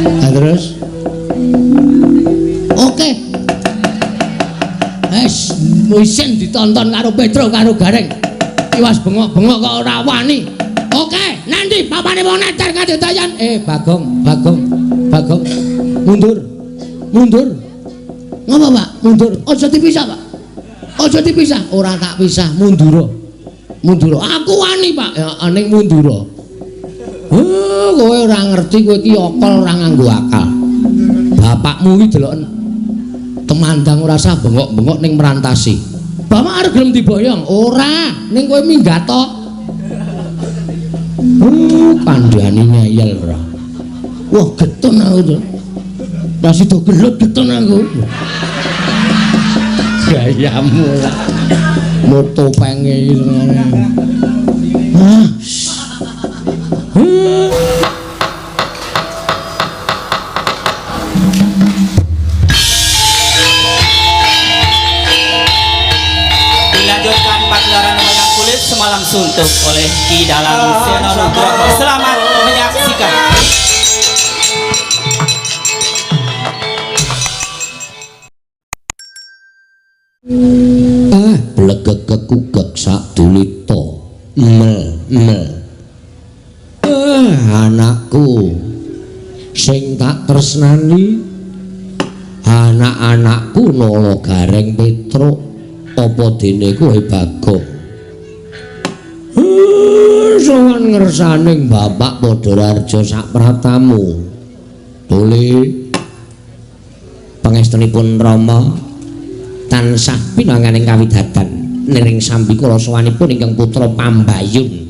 Lah terus oke. Wes isin ditonton karo Petro karo Gareng. Iwas bengok-bengok kok ora wani. Oke, nanti papane wong neter kadedayan. Bagong, Bagong, Bagong. Mundur. Mundur. Ngopo, Pak? Mundur. Aja dipisah, Pak. Aja dipisah. Ora tak pisah, mundura. Mundura. Aku wani, Pak. Ya ning mundura. Kowe ora ngerti kowe iki akal ora nganggo akal. Bapakmu iki deloken temandang ora sah bengok-bengok ning merantasi. Bapak arep gelem diboyong? Ora, ning kowe minggat to. Kandhane ngeyel ora. Wah, getun aku to. Lah sida gelut getun aku. Gayamu lah. Moto penge iki senengane. Ah. Dilanjutkan pagelaran wayang kulit semalam suntuk oleh Ki Dalang Seno Nugroho. Selamat menyaksikan. Ah, blegeg kekugek sak dulita. Mel, mel. Ah, anakku sing tak tresnani, anak-anakku Nala Gareng Petruk, apa dene kowe Bagong? Sowan ngersaning Bapak Badararja sak pratamu. Tuli pangestunipun Rama tansah pinanganing kawidadan niring sambikala sowanipun ingkang putra Pambayun.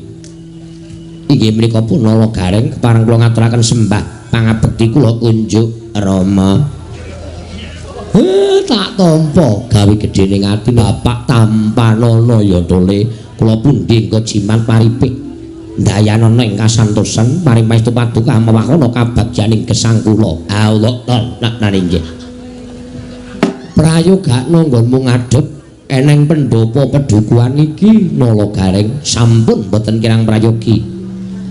Inggih menika pun Nala Gareng kepareng kula ngaturaken sembah pangabekti kula kunjuk Rama. Tak tampa gawe gedhening ati Bapak tampanana ya Tole. Kula pundi engko jimat paripih ndayanana ing kasantosan paring pangestu paduka mewakana kabagyaning gesang kula. Allah lan inggih. Prayogakno nggonmu ngadhep eneng pendopo pedukuhan iki Nala Gareng sampun boten kirang prayogi.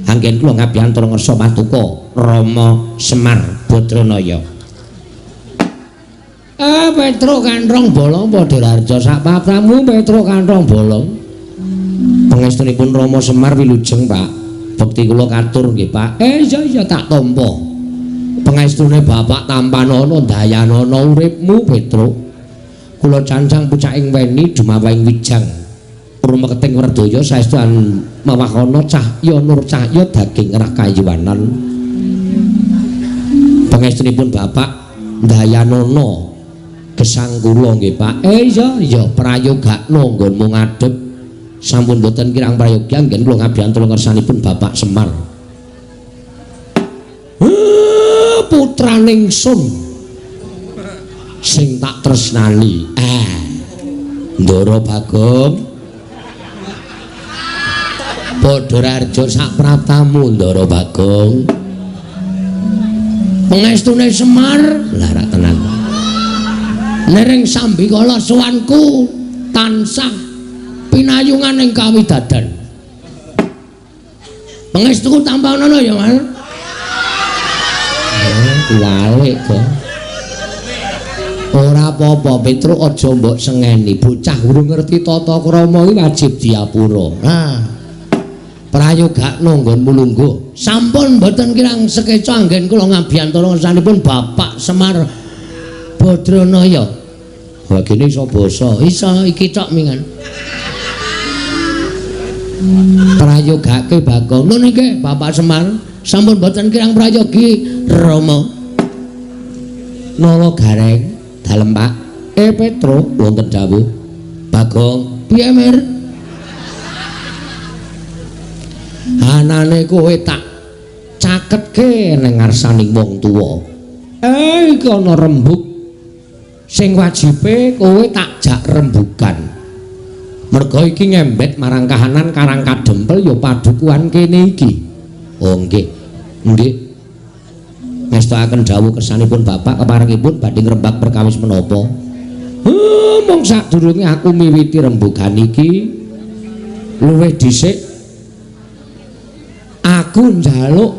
Anggen kula ngabiyantara ngersa paduka Rama Semar Badranaya. Petro kanthong bolong Badararja sak papramu Petro kanthong bolong. Pangestunipun Rama Semar wilujeng, Pak. Bekti kula katur nggih, Pak. Iya iya tak tampa. Pangestune Bapak tampanana ndayanana uripmu Petro. Kula cancang pucaking weni dumawahing wijang. Rumeketing werdaya saestu mawahana cahya nur cahya daging rakayuwanan. Pangestunipun Bapak ndayanana gesang kula nggih, Pak. Iya iya prayogakno nggonmu ngadhep. Sampun boten kirang prayogi anggen kula ngabiyantara ngersanipun Bapak Semar. Putraning sun sing tak tresnani. Ndara Bagong. Badararja sak pratamu Ndara Bagong. Pangestune Semar lah ra tenan. Nering sambikala sowanku tansah pinayungan ing kawidadan. Pangestuku tampanana ya, Mas. Kuwalik kok. Ora apa-apa, Petruk aja mbok sengeni. Bocah urung ngerti tata krama iki wajib diapura. Nah. Prayogakno nggonmu lungguh. Sampun mboten kirang sekeca anggen kula ngabiyantara ngersanipun Bapak Semar Badranaya. Wah, gene iso basa. Iso iki tok mingan. Prayogake Bagong. Nun nggih Bapak Semar. Sampun mboten kirang prayogi Rama. Nala Gareng dalem Pak. Petro wonten dawuh. Bagong, piye Mir? Anane kowe tak caketke ning ngarsaning wong tuwa. Iki ana rembug sing wajibe kowe tak jak rembugan. Merga iki ngembet marang kahanan karang kadempel ya padukuhan kene iki. Oh nggih. Nggih. Ngestokaken dawuh kersanipun Bapak keparengipun badhe ngrembak perkawis menapa? Mung sadurunge aku miwiti rembugan iki luwih dhisik aku njaluk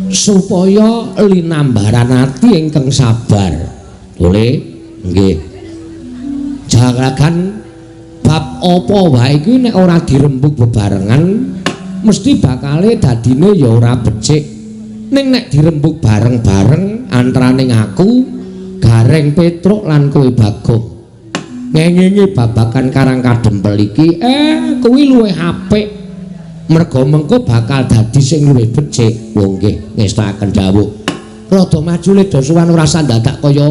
Supaya linambaran ati ingkang sabar. Boleh? Nggih. Jagagan bab apa wae iki nek ora dirembug bebarengan mesti bakale dadine ya ora becik. Ning nek dirembug bareng-bareng antaraning aku, Gareng Petruk lan kowe Bagong, ngengingi babagan Karang Kadempel iki kuwi luwih apik. Merga mengko bakal dadi sing luwih becik. Wong nggih ngestakaken dawuh. Rada maju le dosuwan ora sandadak kaya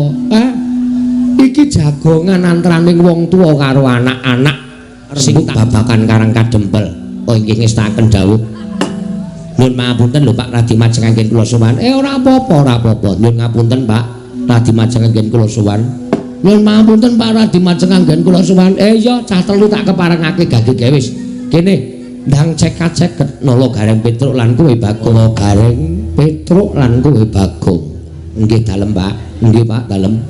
iki jagongan antaraning wong tuwa karo anak-anak sing babagan Karang Kadempel. Oh nggih ngestakaken dawuh. Nyuwun pangapunten lho Pak Radi majeng anggen kula sowan. Ora apa-apa, ora apa-apa. Nyuwun ngapunten Pak Radi majeng anggen kula sowan. Nyuwun pangapunten Pak Radi majeng anggen kula sowan. Iya cah telu tak keparengake gage wis. Kene ndang cek-cek nala Gareng Petruk lan kowe Bagong. Gareng Petruk lan kowe Bagong. Nggih dalem Pak. Nggih Pak dalem.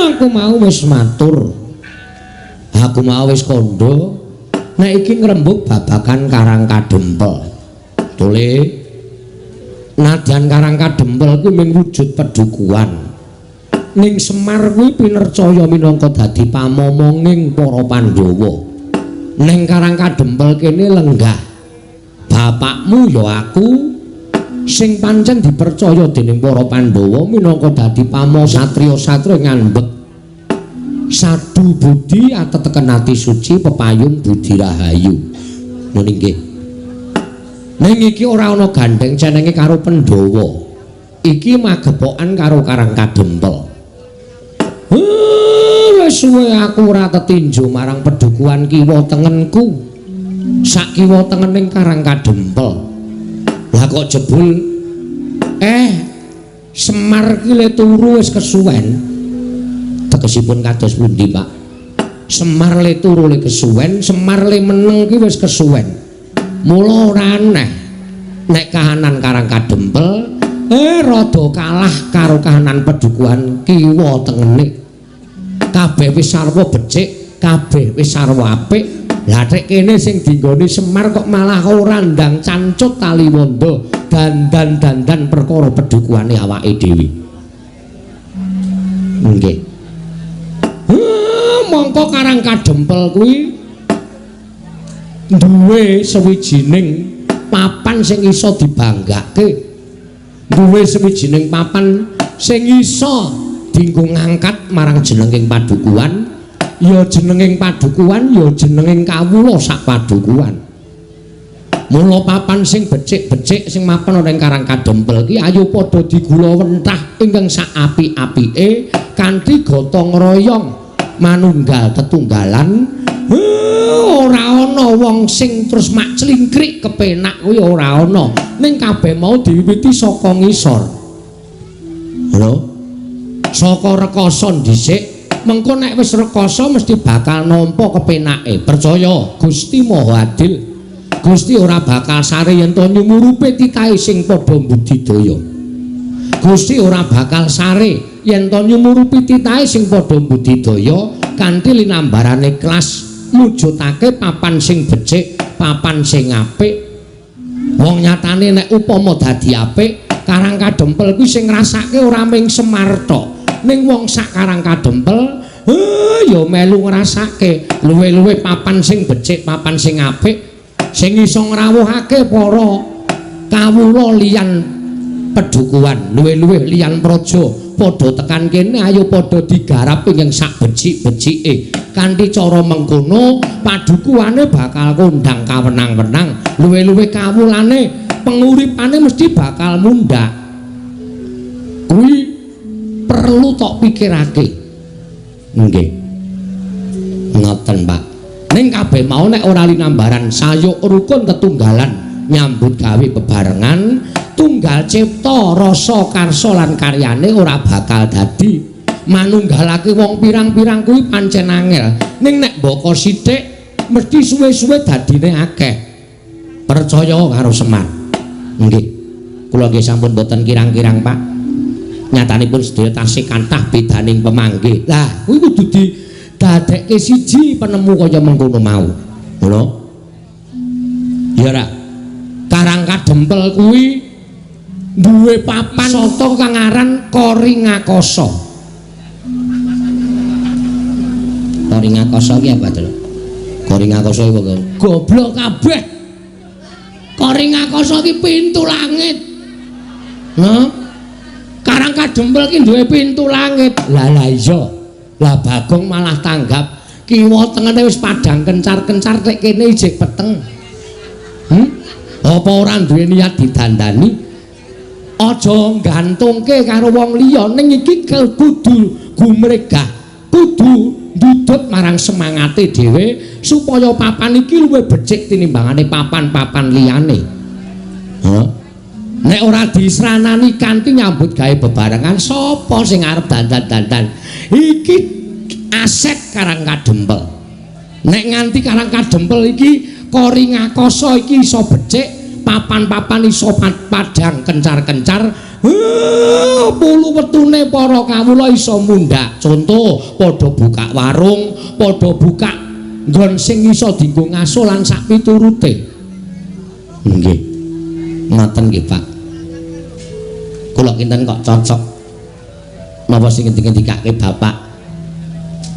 Aku mau wis matur. Aku mau wis kandha nek iki ngrembug babagan Karang Kadempel. Tole nadyan Karang Kadempel kuwi mung wujud pedukuhan. Ning Semar kuwi pinercaya minangka dadi pamomonging para Pandhawa. Ning Karang Kadempel kene lenggah bapakmu ya aku sing pancen dipercaya dening para Pandhawa minangka dadi pamo satriya-satriya ngambek sadu budi ateteken ati suci pepayung budi rahayu. Ngono nggih. Ning iki ora ana gandheng cenenge karo Pandhawa. Iki magepokan karo Karang Kadempel. Wis suwe aku ora tetinju marang pedukuhan kiwa tengenku. Sak kiwa tengening Karang Kadempel. Lah kok jebul Semar ki le turu wis kesuwen. Tegesipun kados pundi, Pak? Semar le turu le kesuwen, Semar le meneng ki wis kesuwen. Mula ora aneh nek kahanan Karang Kadempel rada kalah karo kahanan pedukuhan kiwa tengene. Kabeh wis sarwa becik, kabeh wis sarwa apik. Lah nek kene sing dinggoni Semar kok malah ora ndang cancut taliwondo, dandan-dandan perkara pedukuhane awake dhewe. Nggih. Mongko Karang Kadempel kuwi duwe sawijining papan sing iso dibanggake. Duwe sawijining papan sing iso dinggo ngangkat marang jenenging padukuhan, ya jenenging padukuhan, ya jenenging kawula sak padukuhan. Mula papan sing becik-becik sing mapan ana ing Karang Kadempel ki ayo padha digulawentah ingkang sak apik-apike kanthi gotong royong manunggal tetunggalan. Ora ana wong sing terus mak clingkrik kepenak kuwi ora ana. Ning kabeh mau diwiwiti saka ngisor. Lho. Saka rekasa dhisik, mengko nek wis rekasa mesti bakal nampa kepenake. Percaya, Gusti Maha Adil. Gusti ora bakal sare yen to nyumurupe titahe sing padha mbudidaya. Gusti ora bakal sare yen to nyumurupi titahe sing padha mbudidaya kanthi linambarane ikhlas mujudake papan sing becik, papan sing apik. Wong nyatane nek upama dadi apik, Karang Kadempel kuwi sing ngrasake ora mung Semar tok. Ning wong sak Karang Kadempel ya melu ngrasake luwih-luwih papan sing becik, papan sing apik, sing iso ngrawuhake para kawula liyan pedukuhan, luwih-luwih liyan praja padha tekan kene ayo padha digarap ing sak becik-becike. Kanthi cara mengkono padukuhane bakal kondang kawenang-wenang, luwih-luwih kawulane penguripane mesti bakal mundhak. Kuwi perlu tok pikirake. Nggih. Ngoten, Pak. Ning kabeh mau nek ora linambaran sayuk rukun tetunggalan nyambut gawe bebarengan, tunggal cipta rasa karsa lan karyane ora bakal dadi. Manunggalake wong pirang-pirang kuwi pancen angel. Ning nek mbaka sithik mesti suwe-suwe dadine akeh. Percaya karo Semar. Nggih. Kula nggih sampun boten kirang-kirang, Pak. Nyatanipun sedaya tasih kathah bedaning pemanggih. Lah, kuwi kudu didadekke siji penemu kaya mengkono mau. Ngono. Ya ora. Karang Kadempel kuwi Duwe papan wisata kang aran Koringakasa. Koringakasa ki apa, Tru? Koringakasa iku kok goblok kabeh. Koringakasa ki pintu langit. Nah, Karang Kadempel ki duwe pintu langit. Lah lah iya. Lah Bagong malah tanggap kiwa tengene wis padhang kencar-kencar nek kene ijik peteng. Apa ora duwe niat didandani? Aja gantungke karo wong liya, ning iki kudu gumregah, kudu ndudut marang semangate dhewe supaya papan iki luwih becik tinimbangane papan-papan liyane. Hah? Nek ora disranani kanthi nyambut gawe bebarengan, sapa sing arep dandan-dandan? Iki aset Karang Kadempel. Nek nganti Karang Kadempel iki Koringakasa iki iso becik, papan-papan iso padhang kencar-kencar, pulu wetune para kawula iso mundhak. Contoh, padha buka warung, padha buka nggon sing iso dienggo ngaso lan sak piturute. Nggih. Ngoten nggih, Pak. Kula kinten kok cocok napa sing ngendikake Bapak.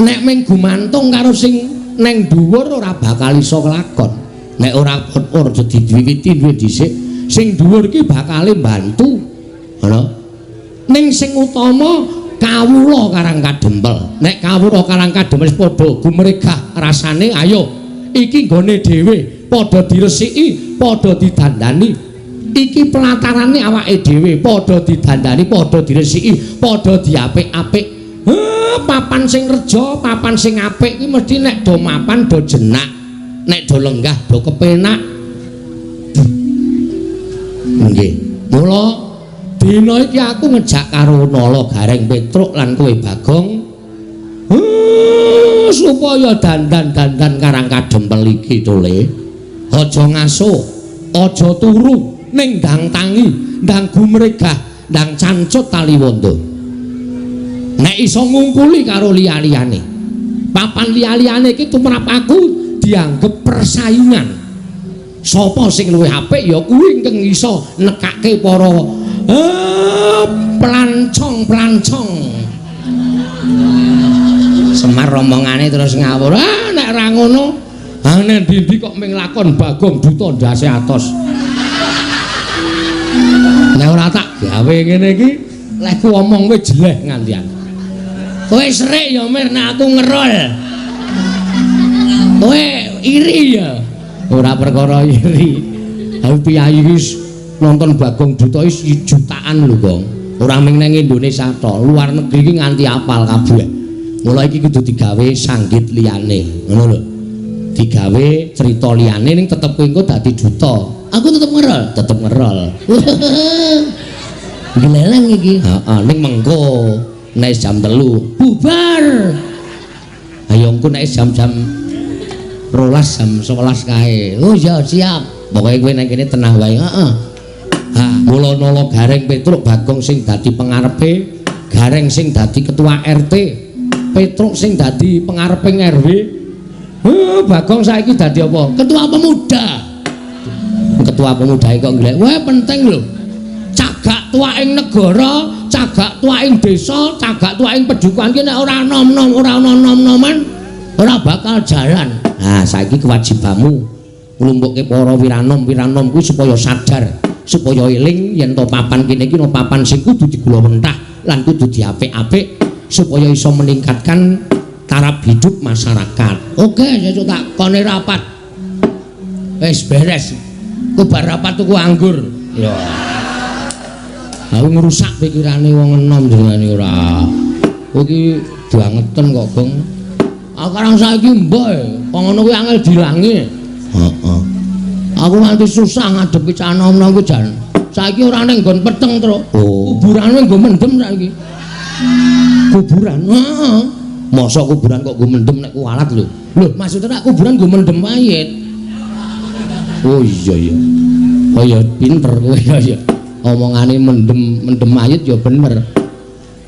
Nek mung gumantung karo sing neng dhuwur ora bakal iso kelakon. Nek ora ora diwiwiti duwe dhisik, sing dhuwur iki bakale mbantu. Ngono. Ning sing utama kawula Karang Kadempel. Nek kawula Karang Kadempel wis padha gumregah rasane, ayo iki nggone dhewe, padha diresiki, padha didandani. Iki pelatarane awake dhewe, padha didandani, padha diresiki, padha diapik-apik. Papan sing reja, papan sing apik iki mesti nek do mapan do jenak, nek do lenggah do kepenak. Nggih. Mula dina iki aku ngejak karo Nala Gareng Petruk lan kowe Bagong, supaya dandan-dandan Karang Kadempel iki tole. Aja ngaso, aja turu, ning ndang tangi, ndang gumregah, ndang cancut taliwondo. Nek iso ngungkuli karo liya-liyane. Papan liya-liyane iki tumrap aku dianggep persaingan. Sapa sing luwih apik ya kuwi ingkang iso nekake para plancong-plancong. Semar romongane terus ngawur. Ah nek ra ngono, ah nek ndi-ndi kok ming lakon Bagong Duta ndase atos. Nek ora tak gawe ngene iki, lehku omong wis jeleh ngantian. Kowe serik ya Mir nek aku ngerol. Kowe iri ya? Ora perkara iri. Aku piyayi wis nonton Bagong Duta wis jutaan lho, Gong. Ora mung nang Indonesia tok, luar negeri iki nganti apal kabeh. Mula iki kudu digawe sanggit liyane, ngono lho. Digawe cerita liyane ning tetep kowe engko dadi duta. Aku tetep ngerol, tetep ngerol. Gleleng iki. Heeh, ning mengko nek jam 3 bubar. Ayo engko nek jam-jam 12 jam 11 kae. Oh iya siap. Pokoke kowe nang kene tenang wae. Heeh. Ha, mula Nala Gareng Petruk Bagong sing dadi pengarepe, Gareng sing dadi ketua RT, Petruk sing dadi pengareping RW. Bagong saiki dadi apa? Ketua pemuda. Ketua pemuda kok nglek. Wah, penting lho. Cagak tuwaking negara, cagak tuwaking desa, cagak tuwaking pedukuhan ki nek ora nom-nom, ora ana nom-noman, ora bakal jalan. Nah, saiki kewajibanmu nglumpukke para wiranom-wiranom kuwi supaya sadar, supaya eling yen to papan kene iki papan sing kudu digulawentah lan kudu diapik-apik supaya iso meningkatkan taraf hidup masyarakat. Oke, sesuk tak kone rapat. Wis beres. Ku bar rapat tuku anggur. Ya. Aku ngrusak pikirane wong enom jenengane ora. Kowe iki bangeten kok, Gong. Aku karang saiki mbok kok ngono kuwi angel dilangi. Heeh. Aku nganti susah ngadepi cah nom-nom kuwi jan. Saiki ora ning nggon peteng, Truk. Oh. Kuburane nggo mendem saiki. Kuburan. Heeh. Mosok kuburan kok nggo mendem nek kualat lho. Lho, maksudnya nek kuburan nggo mendem mayit. Oh iya iya. Oh iya pinter kowe ya iya. Omongane mendem mendem mayit ya bener.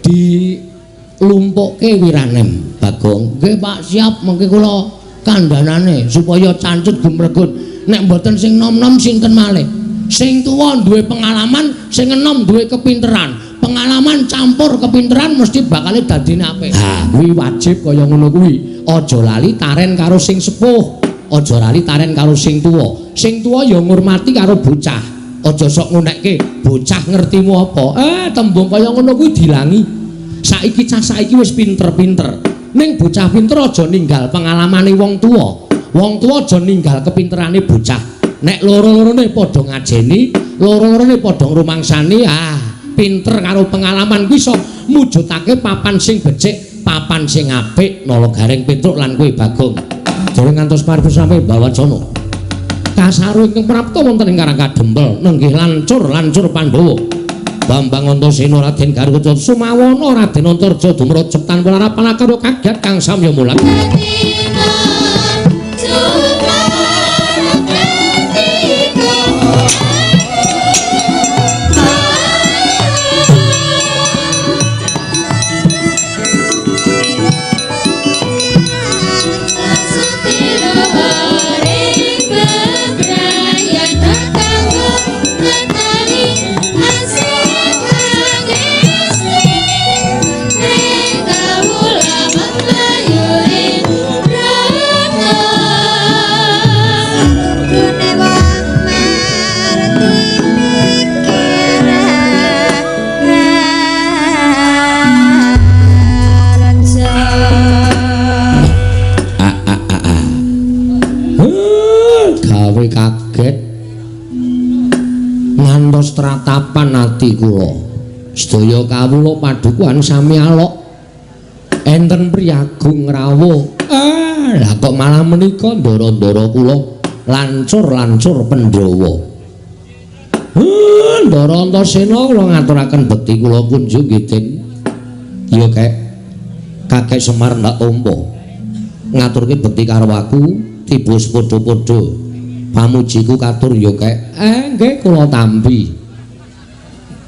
Dilumpukke wiranem, Bagong. Nggih Pak, siap mengke kula kandhanane supaya cancut gumregut. Nek mboten sing nom-nom sinten malih? Sing tuwa duwe pengalaman, sing enom duwe kepinteran. Pengalaman campur kepinteran mesti bakale dadine apik. Ha, kuwi wajib kaya ngono kuwi. Aja lali taren karo sing sepuh, aja lali taren karo sing tuwa. Sing tuwa ya ngurmati karo bocah. Aja sok ngunekke bocah ngertimu apa. Tembung kaya ngono kuwi dilangi. Saiki cah saiki wis pinter-pinter. Ning bocah pinter aja ninggal pengalamane wong tuwa. Wong tuwa aja ninggal kepinterane bocah. Nek loro-lorone padha ngajeni, loro-lorone padha ngrumangsani, pinter karo pengalaman kuwi iso mujudake papan sing becik, papan sing apik. Nala Gareng Petruk lan kowe Bagong. Dereng ngantos paripurna sampe bawacana. Kasaru ingkang prapta wonten ing Karang Kadempel nenggih lancur-lancur Pandhawa. Bambang Antasena Raden Garuda Sumawana Raden Antarja dumrejep tanpa larapan karo kaget kang samya mulat. Ngantos tratapan ati kula. Sedaya kawula padukuhan sami alok. Enten priyagung rawuh. Lah kok malah menika ndara-ndara kula lancur-lancur Pandhawa. Ndara Antasena kula ngaturaken bekti kula kunjung nggih, Den. Ya kek Kakek Semar ndak tampa. Ngaturke bekti karo aku tiba padha-padha. Pamujiku katur ya kek. Nggih kula tampi.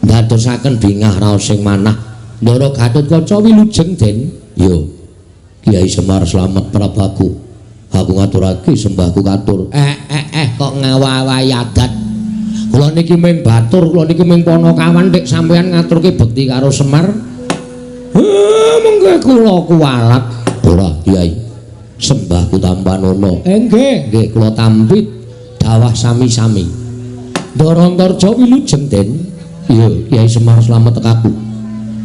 Ndadosaken bingah raos sing manah. Ndara Gatotkaca wilujeng, Den. Ya. Kyai Semar slamet prabaku. Aku ngaturake sembahku katur. Kok ngawahi adat. Kula niki ming batur, kula niki ming panakawan nek sampeyan ngaturke bekti karo Semar. Mengke kula kuwalat. Ora, Kyai. Sembahku tampanono. Nggih, nggih kula tampi dawah sami-sami. Ndara Antarja wilujeng, Den. Iya, Kyai Semar slamet tekaku.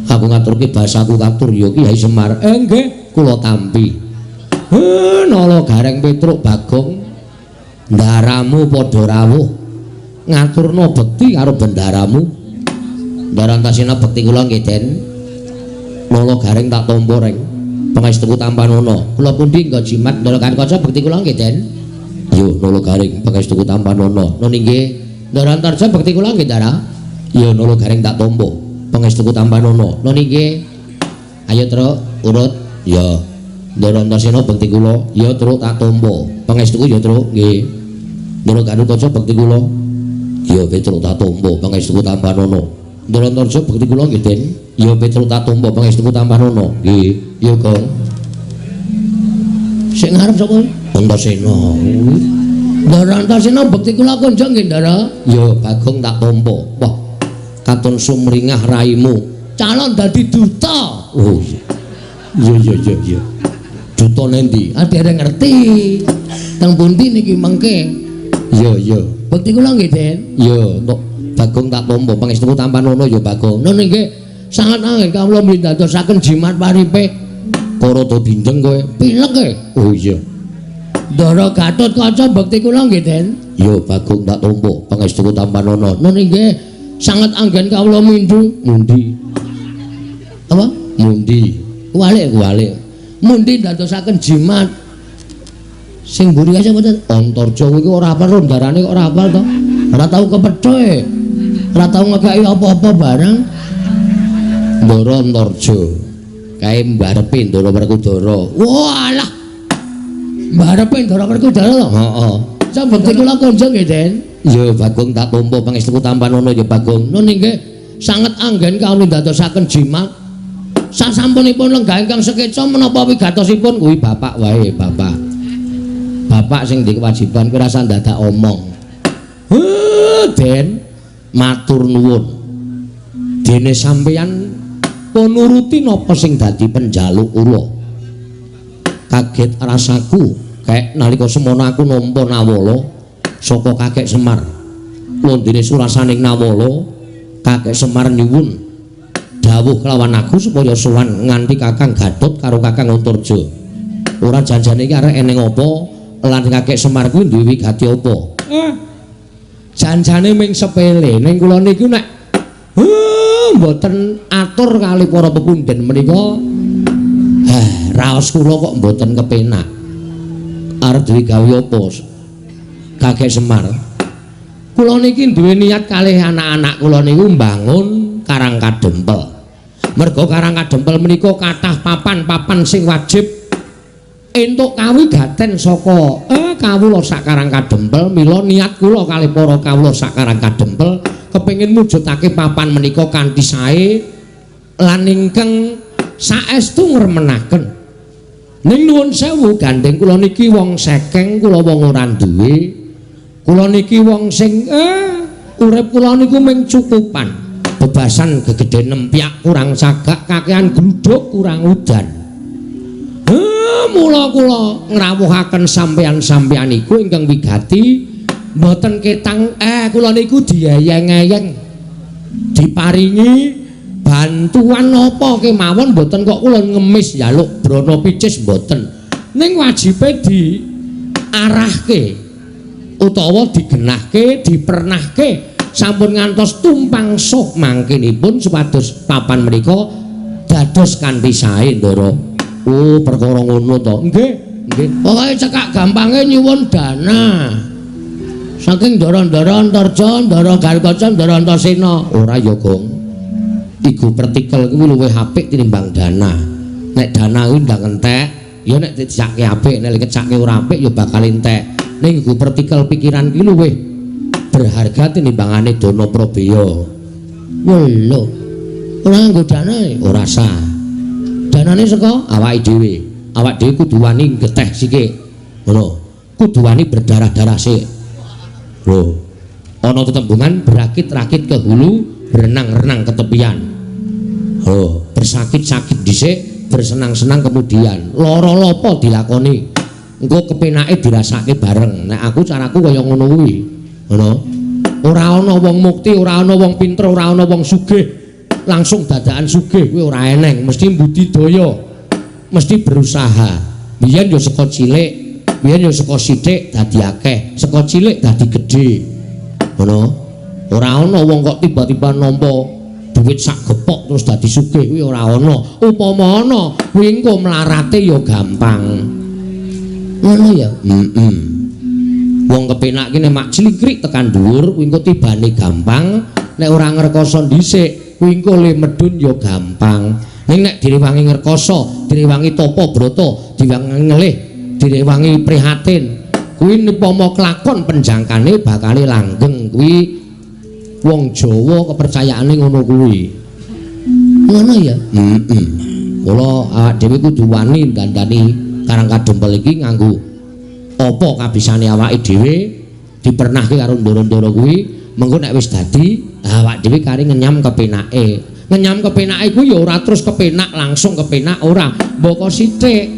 Aku ngaturke basaku katur ya Kyai Semar. Nggih, kula tampi. Nala Gareng Petruk Bagong, ndaramu padha rawuh ngaturna bekti karo bendaramu. Ndara Antasena bekti kula nggih, Den. Nala Gareng tak tampa reng. Pangestuku tampanono. Kula pundi nggo jimat Ndara Gatotkaca bekti kula nggih, Den. Yo Nala Gareng pangestuku tampanono. Nun inggih. Ndara Antarja bekti kula nggih, Ndara. Yo Nala Gareng tak tampa. Pangestuku tampanono. Nun inggih. Ayo Truk, urut. Ya. Ndara Antasena bekti kula. Ya Truk tak tampa. Pangestuku ya Truk nggih. Ndara Gatotkaca bekti kula. Ya Petruk tak tampa. Pangestuku tampanono. Ndara Antarja bekti kula nggih, Den. Ya Petruk tak tampa pangestuku tampanono. Nggih. Ya Gong. Sing ngarep sapa? Antasena. Ndara Antasena bekti kula kunjung nggih, Ndara. Ya Bagong tak tampa. Wah, katon sumringah raimu. Calon dadi duta. Oh iya. Iya iya iya. Duta nendi? Ah dereng ngerti. Teng pundi niki mengke? Iya iya. Bekti kula nggih, Den. Iya, entuk Bagong tak tampa pangestuku tampanono ya Bagong. Nun nggih. Sangat anggen kawula mbindadosaken jimat paripe. Kok rada bindeng kowe? Pilek e. Oh iya. Ndara Gatotkaca bekti kula nggih, Den. Ya Bagong tak tampa pangestuku tampanono. Nun nggih. Sangat anggen kawula mindhu. Mundi. Apa? Mundi. Kuwalik kuwalik. Mundi ndadosaken jimat. Sing mburi kae sapa? Antarja kuwi ora hafal rondarane kok ora hafal to. Ora tau kepethoe. Ora tau ngekeki apa-apa barang. Ndara Antarja. Kae mbarepe Ndara Werkudara. Walah. Mbarepe Ndara Werkudara to? Heeh. Sambekti kula kunjung nggih, Den. Ya Bagong tak tampa pangestuku tampanono ya Bagong. Nun inggih sanget anggen kawula ndadosaken jimat. Sasampunipun lenggah ingkang sekeca menapa wigatosipun kuwi bapak wae, bapak. Bapak sing ndek kewajiban kuwi rasa ndadak omong. Den matur nuwun. Dene sampeyan pun nuruti napa sing dadi penjaluk kula. Kaget rasaku kek nalika semono aku nampa nawala saka Kakek Semar. Wondene surasaning nawala, Kakek Semar nyuwun dawuh kelawan aku supaya sowan nganti Kakang Gatot karo Kakang Antarja. Ora janjane iki arek eneng apa lan Kakek Semar kuwi duwe wigati apa? Janjane ming sepele ning kula niku nek mboten atur kali para pepundhen menika raos kula kok mboten kepenak. Arep duwe gawe apa Kakek Semar? Kula niki duwe niat kalih anak-anak kula niku mbangun Karang Kadempel. Merga Karang Kadempel menika kathah papan-papan sing wajib entuk kawigaten saka kawula sak Karang Kadempel. Mila niat kula kalih para kawula sak Karang Kadempel kepengin mujudake papan menika kanthi sae lan ingkang saestu ngremenaken. Ning nuwun sewu gandeng kula niki wong sekeng, kula wong ora duwe. Kula niki wong sing urip kula niku mung cukupan. Bebasan gegedhe nempyak kurang sagak, kakean gluduk kurang udan. Mula kula ngrawuhaken sampeyan-sampeyan iku ingkang wigati mboten ketang kula niku dieyeng-eyeng diparingi bantuan napa kemawon mboten kok kula ngemis njaluk brana picis mboten. Ning wajibe diarahke utawa digenahke, dipernahke sampun ngantos tumpang suh mangkinipun supados papan menika dados kanthi sae, Ndara. Oh, perkara ngono to. Nggih, nggih. Pokoke cekak gampange nyuwun dana. Saking ndara-ndara Antarja, ndara Garkaca, ndara Antasena. Ora ya, Gong. Iku pertikel kuwi luwih apik tinimbang dana. Nek dana kuwi ndang entek, ya nek dijake apik, nek dikecake ora apik ya bakal entek. Ning iku pertikel pikiran kuwi luwih berharga tinimbangane dana prabeya. Lho. Ora nganggo dana, ora sah. Danane saka awake dhewe. Awak dhewe kudu wani geteh sithik. Ngono. Kudu wani berdarah-darah sik. Lho. Ana tetembungan berakit-rakit ke hulu, berenang-renang ke tepian. Lho, bersakit-sakit dhisik, bersenang-senang kemudian. Lara lopo dilakoni. Engko kepenake dirasake bareng. Nek aku caraku kaya ngono kuwi. Ngono. Ora ana wong mukti, ora ana wong pinter, ora ana wong sugih langsung dadakan sugih kuwi ora eneng, mesti budidaya, mesti berusaha. Biyen ya saka cilik, biyen ya saka sithik dadi akeh, saka cilik dadi gedhe. Ngono. Ora ana wong kok tiba-tiba nampa duit sak gepok terus dadi sugih kuwi ora ana. Upama ana, kuwi engko mlarate ya gampang. Ngono ya? Heeh. Wong kepenak ki nek mak clingkrik tekan dhuwur kuwi engko tibane gampang, nek ora ngrekoso dhisik kuwi engko le medhun ya gampang. Ning nek direwangi ngrekoso, direwangi tapa brata, direwangi ngelih, direwangi prihatin, kuwi upama kelakon penjangkane bakale langgeng. Kuwi wong Jawa kepercayaane ngono kuwi. Ngono ya? Heeh. Mula awak dhewe kudu wani dandani Karang Kadempel iki nganggo apa kabisane awake dhewe, dipernahke karo ndara-ndara kuwi, mengko nek wis dadi awak dhewe kari ngenyam kepenake. Ngenyam kepenake kuwi ya ora terus kepenak langsung kepenak ora, mboko sithik.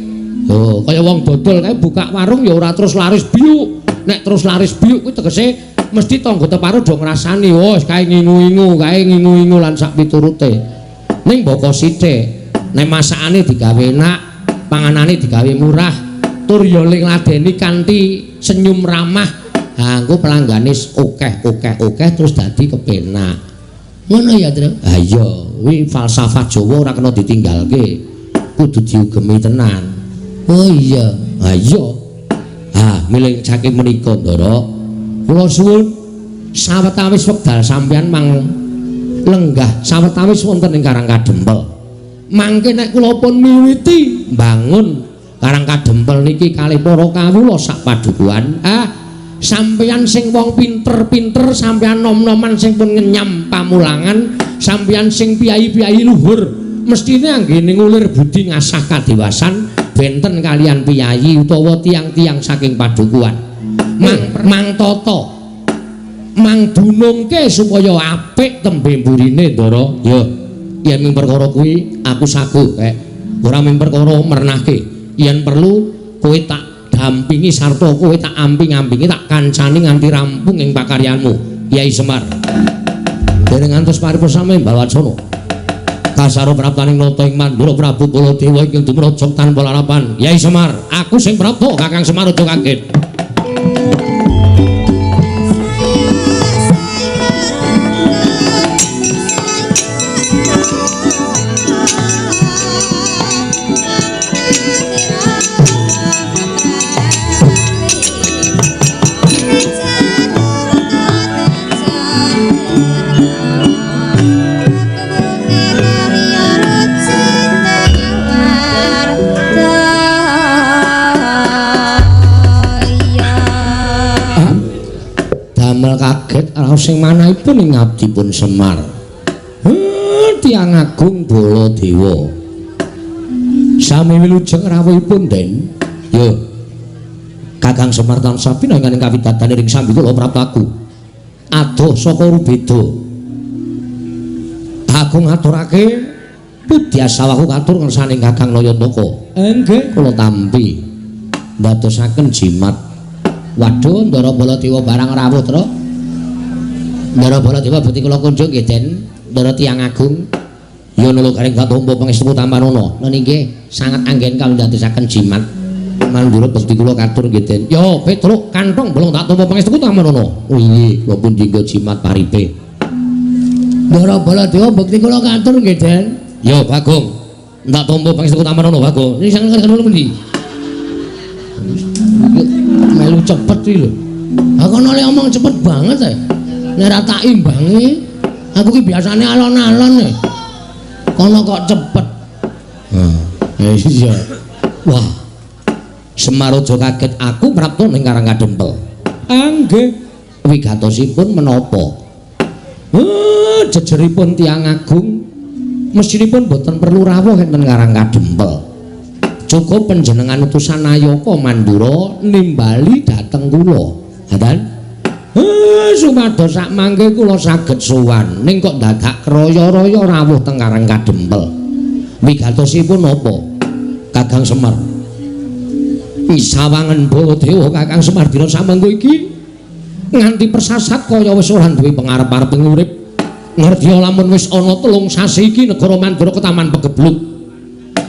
Oh, kaya wong dodol kae buka warung ya ora terus laris biuk. Nek terus laris biuk kuwi tegese mesti tangga teparo do ngrasani, oh kae ngingu-ingu, kae ngingu-ingu lan sak piturute. Ning mboko sithik, nek masakane digawe enak, panganane digawe murah, tur ya ngladeni kanthi senyum ramah, ha engko pelanggane akeh-akeh-akeh terus dadi kepenak. Ngono ya, Tru? Ha iya, kuwi falsafah Jawa ora kena ditinggalke. Kudu diugemi tenan. Oh iya. Ha iya. Ha, milih saking menika, Ndara. Kula suwun sawetawis wekdal sampeyan mang lenggah sawetawis wonten ing Karang Kadempel. Mangke nek kula pun miwiti mbangun Karang Kadempel niki kalih para kawula sak padukuhan, sampeyan sing wong pinter-pinter, sampeyan nom-noman sing pun ngenyam pamulangan, sampeyan sing piyayi-piyayi luhur, mestine anggene ngulir budi ngasah kadiwasan benten kalian piyayi utawa tiang-tiang saking padukuhan. Mang tata Mang dunungke supaya apik tembe mburine, Ndara. Ya, yen ming perkara kuwi aku saguh kek. Ora ming perkara mernahke. Yen perlu kowe tak dampingi sarta kowe tak amping-ampingi, tak kancani nganti rampung ing pakaryanmu, Yai Semar. Dereng ngantos paripurna sami Balwacana. Kasaro praptaning nata ing Mandura Prabu Baladewa ingkang dumraja tanpa larapan. Yai Semar, aku sing prapta, Kakang Semar aja kaget. Kaget raos sing manahipun ing abdipun Semar. Tiyang agung Baladewa. Sami wilujeng rawuhipun, Den. Yo. Kakang Semar tansah pinangan ing kawidatane ring sambi kula praptaku. Adoh saka rubeda. Aku ngaturake pudyasawaku katur ngersane Kakang Nayantaka. Nggih, kula tampi. Ndadosaken jimat. Waduh, Ndara Baladewa barang rawuh, Tru. Ndara Baladewa bekti kula kunjung nggih, Den. Ndara tiyang agung. Ya nula garing katompa pangestu tampanana. Nun inggih sanget anggen kawindadosaken jimat. Mandura bekti kula katur nggih, Den. Ya, Petruk kantong bolong tak tampa pangestu tampanana. Oh inggih, kula pun jingga jimat paripe. Ndara Baladewa bekti kula katur nggih, Den. Ya, Bagong. Tak tampa pangestu tampanana, Bagong. Ini sanget kula pundi? Melu cepet iki lho. Aku noleh omong cepet banget e. Nek ora tak imbangi, aku ki biasane alon-alon e. Kono kok cepet. Heeh. Iya. Wah. Semar aja kaget aku prapta ning Karang Kadempel. Nggih. Wigatosipun menapa? Jejeripun tiyang agung mestinipun boten perlu rawuh enten Karang Kadempel. Cukup panjenengan utusan Nayaka Mandura nimbali dhateng kula. Ngaten? Supados sak mangke kula saged sowan. Ning kok dadak kraya-raya rawuh teng Karang Kadempel. Wigatosipun napa? Kakang Semar. Sawangen Baladewa Kakang Semar dina samengko iki nganti persasat kaya wis ora duwe pengarep-arep ing urip. Ngerti lamun wis ana 3 sasi iki negara Mandura ketaman pegebluk.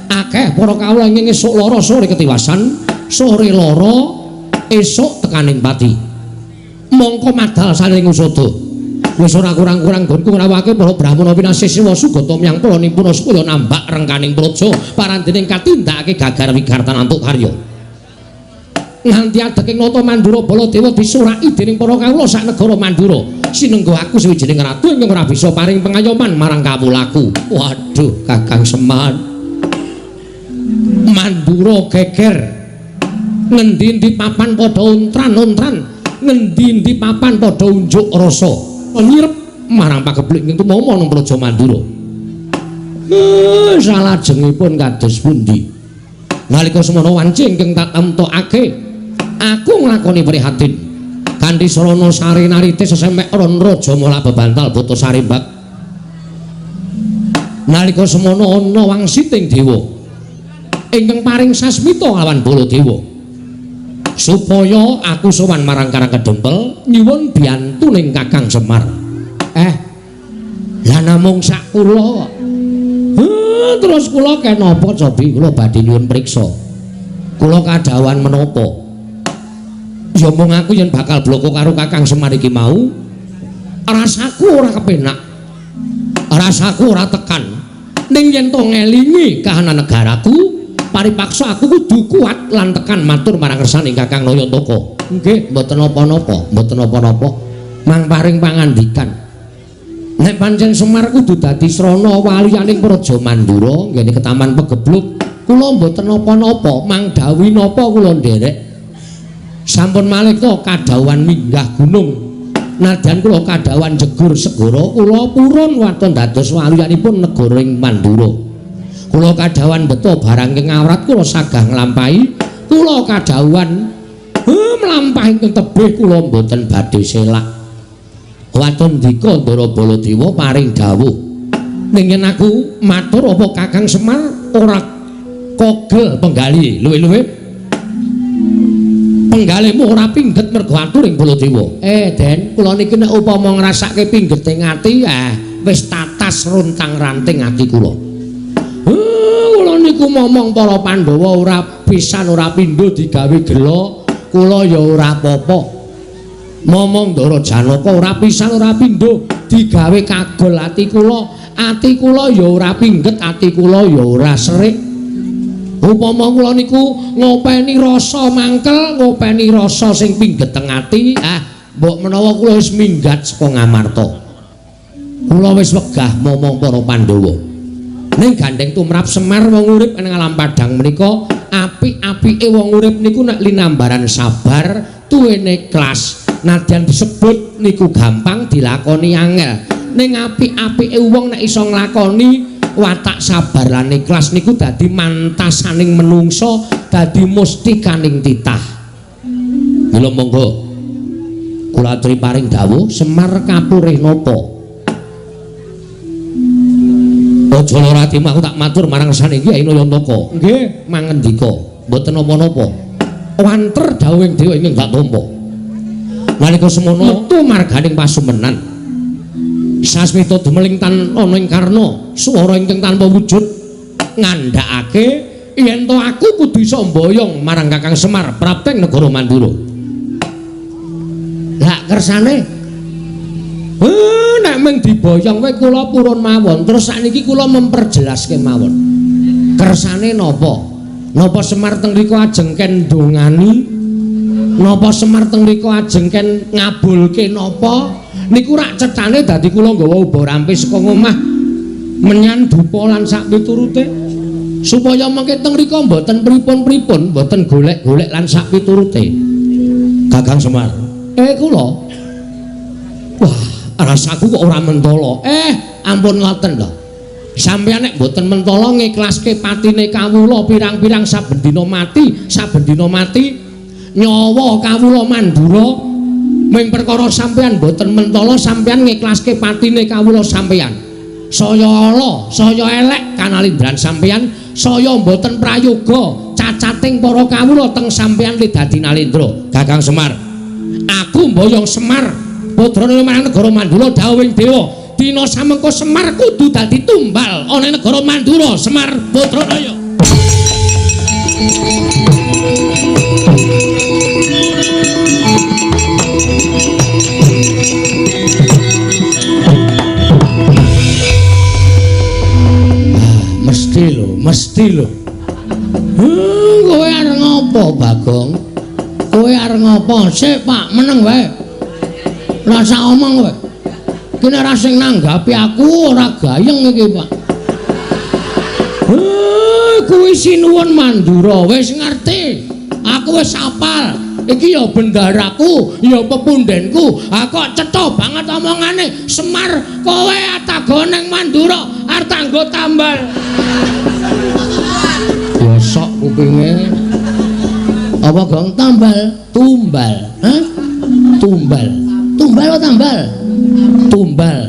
Akeh para kawula ing esuk lara sore ketiwasan, sore lara esuk tekaning pati. Mongko madal saling usada. Wis ora kurang-kurang nggonku ngrawuhake para brahmana pinasih siwa sugata miyang pala nimpuna supaya nambak rengkaning praja parandening katindakake gagar wigartan antuk karya. Nganti adeg ing nata Mandura Baladewa disuraki dening para kawula sak negara Mandura. Sinengga aku sawijining ratu ingkang ora bisa paring pengayoman marang kawulaku. Waduh, Kakang Semar. Mandura geger. Ngendi-endi papan padha untran-untran, ngendi-endi papan padha unjuk rasa. Nyirep marang pagebluk ing tumama nang Praja Mandura. Salajengipun kados pundi? Nalika semono wanci ingkang tak temtokake, aku nglakoni prihatin. Kanthi sarana sari narite sesemek ron raja mula bebantal buta sarimbak. Nalika semono ana wangsiting dewa ingkang paring sasmita lawan Baladewa supaya aku sowan marang Karang Kedempel nyuwun biyantuning Kakang Semar. Lah namung sak kula. Terus kula kenapa cobi kula badhe nyuwun priksa. Kula kadhawuhan menapa? Ya mung aku yen bakal bloko karo Kakang Semar iki mau, rasaku ora kepenak. Rasaku ora tekan. Ning yen to ngelingi kahanan negaraku, paripaksa aku kudu kuat lan tekan matur marang kersane Kakang Nayantaka. Nggih, mboten napa-napa, mboten napa-napa. Mang paring pangandikan. Nek pancen Semar kudu dadi srana waliyaning Praja Mandura nggene ketaman pegebluk, kula mboten napa-napa, mang dawuhi napa kula nderek. Sampun malih to kadhawuhan minggah gunung. Nadyan kula kadhawuhan jegur segara, kula purun waton dados waliyanipun negara ing Mandura. Kula kadhawuhan beto barang ing awrat kula sagah nglampahi, kula kadhawuhan mlampah ingkang tebih kula mboten badhe selak. Waton dika Ndara Baladewa paring dawuh. Ning yen aku matur apa Kakang Semar ora kogel penggali luwih-luwih penggalihmu ora pingget mergo aturing Baladewa. Den, kula niki nek upama ngrasake pinggete ati, wis tatas runtang-ranting ati kula. Kula niku momong para Pandhawa ora pisan ora pindho digawe gela, kula ya ora apa-apa. Momong Ndara Janaka ora pisan ora pindho digawe kagol ati kula ya ora pingget, ati kula ya ora serik. Upama kula niku ngopeni rasa mangkel, ngopeni rasa sing pingget teng ati, mbok menawa kula wis minggat saka Ngamarta. Kula wis wegah momong para Pandhawa. Ning gandeng tumrap Semar wong urip ing alam padhang menika, apik-apike wong urip niku nek linambaran sabar, tuwene ikhlas. Nadyan disebut niku gampang dilakoni angel. Ning apik-apike wong nek iso nglakoni watak sabar lan ikhlas niku dadi mantasaning menungso, dadi mustikaning titah. Mila monggo kula aturi paring dawuh Semar kapurih napa? Aja lara atimu, aku tak matur marang saniki Kyai Nayantaka. Nggih, mangendika, mboten napa-napa. Wanter dawuhing dewa ingkang tak tampa. Nalika semono metu marganing pasumenan. Sasmita dumeling tan ana ing karna, swara ingkang tanpa wujud ngandhakake yen to aku kudu iso mboyong marang Kakang Semar prapteng negara Mandura. Lah kersane nek mung diboyong wae kula purun mawon. Terus sakniki kula memperjelaske mawon. Kersane napa? Napa Semar teng mriku ajeng ken ndongani? Napa Semar teng mriku ajeng ken ngabulke napa? Niku rak cethane dadi kula nggawa uba rampe saka omah menyan dupa lan sak piturute supaya mengke teng mriku mboten pripun-pripun, mboten golek-golek lan sak piturute. Kakang Semar, kula. Wah, rasaku kok ora mentala. Ampun ngoten lho. Sampeyan nek mboten mentala ngiklaske patine kawula pirang-pirang saben dina mati, saben dina mati nyawa kawula Mandura. Ming perkara sampeyan mboten mentala sampeyan ngiklaske patine kawula sampeyan. Saya ala, saya elek kanalindran sampeyan, saya mboten prayoga cacating para kawula teng sampeyan li dadi nalindra. Kakang Semar, aku mboyong Semar putrane marang negara Mandura dawuhing dewa. Dina samengko Semar kudu dadi tumbal ana ing negara Mandura. Semar Putranaya. Mesti lho, mesti lho. Kowe arep ngopo, Bagong? Kowe arep ngopo? Sik, Pak, meneng wae. Rasa omong kowe. Iki nek ora sing nanggapi aku ora gayeng iki, Pak. Kuwi sinuwun Mandura wis ngerti. Aku wis apal. Iki ya bendaraku, ya pepundhenku. Ha kok cetha banget omongane. Semar, kowe atago ning Mandura arep tanggo tambal. Bosok kupinge. Apa gong tambal? Tumbal. Hah? Tumbal. Tumbal apa tambal? Tumbal.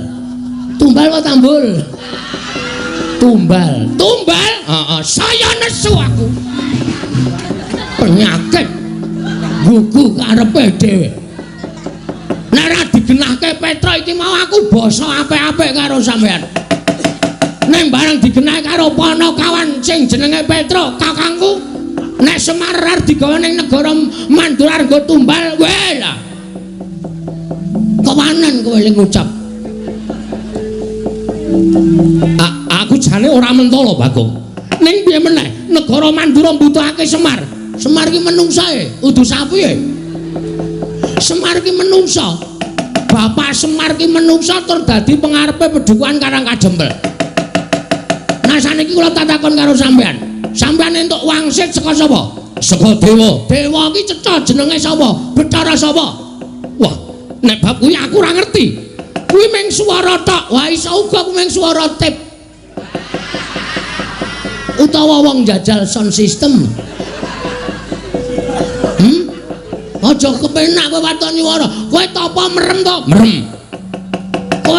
Tumbal apa tambul? Tumbal. Tumbal? Heeh, saya nesu aku. Penyakit gugu karepe dhewe. Nek ora digenahke Petra iki mau aku basa apik-apik karo sampean. Ning bareng digenahke karo Panakawan sing jenenge Petra, kakangku, nek Semar arep digawa ning negara Mandura nggo tumbal, weh lah. Kewanen kowe ling ngucap. Aku jane ora mentala, Bagong. Ning piye meneh, negara Mandura mbutuhake Semar. Semar ki menungsae, udu sapi e. Semar ki menungsa. Bapak Semar ki menungsa tur dadi pengarepe pedukuhan Karang Kajempel. Nah saniki kula tatakon karo sampean. Sampean entuk wangsit saka sapa? Saka dewa. Dewa ki cetha jenenge sapa? Bathara sapa? Wah, nek bab kuwi aku ora ngerti. Kuwi mung swara tok. Wah, iso uga kuwi mung swara tip. Utawa wong jajal sound system. Aja kepenak kowe waton nyuwara. Kowe tapa merem to? Merem.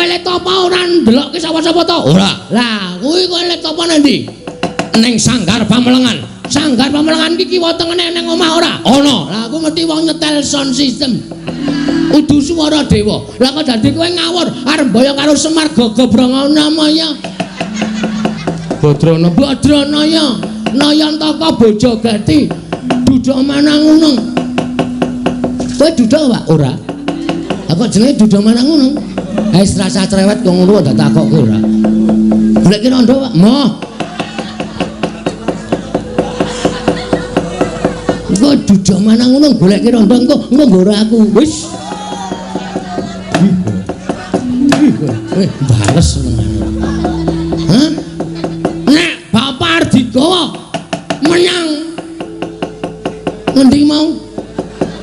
Kowe le tapa ora ndelokke sapa-sapa to? Ora. Lah, kuwi kowe le tapa nang ndi? Ning Sanggar Pamelengan. Sanggar Pamelengan iki kiwa tengene ning omah ora? Ana. Lah aku mesti wong nyetel sound system. Udu swara dewa. Lah kok dadi kowe ngawur arep mboyong karo Semar gogobrongono maya. Badrana Badranaya Nayantaka Bojogati Duda Manangunung. Kowe duda Pak? Ora. Lah kok jenenge Duda Manangunung? Wis rasa cerewet kok ngono ndak takokke ora. Golek rondo Pak. Moh. Engko Duda Manangunung golek rondo engko engko nggoro aku. Wis. Bales senengane. Hah? Nek bapak arep digawa menyang ngendi mau?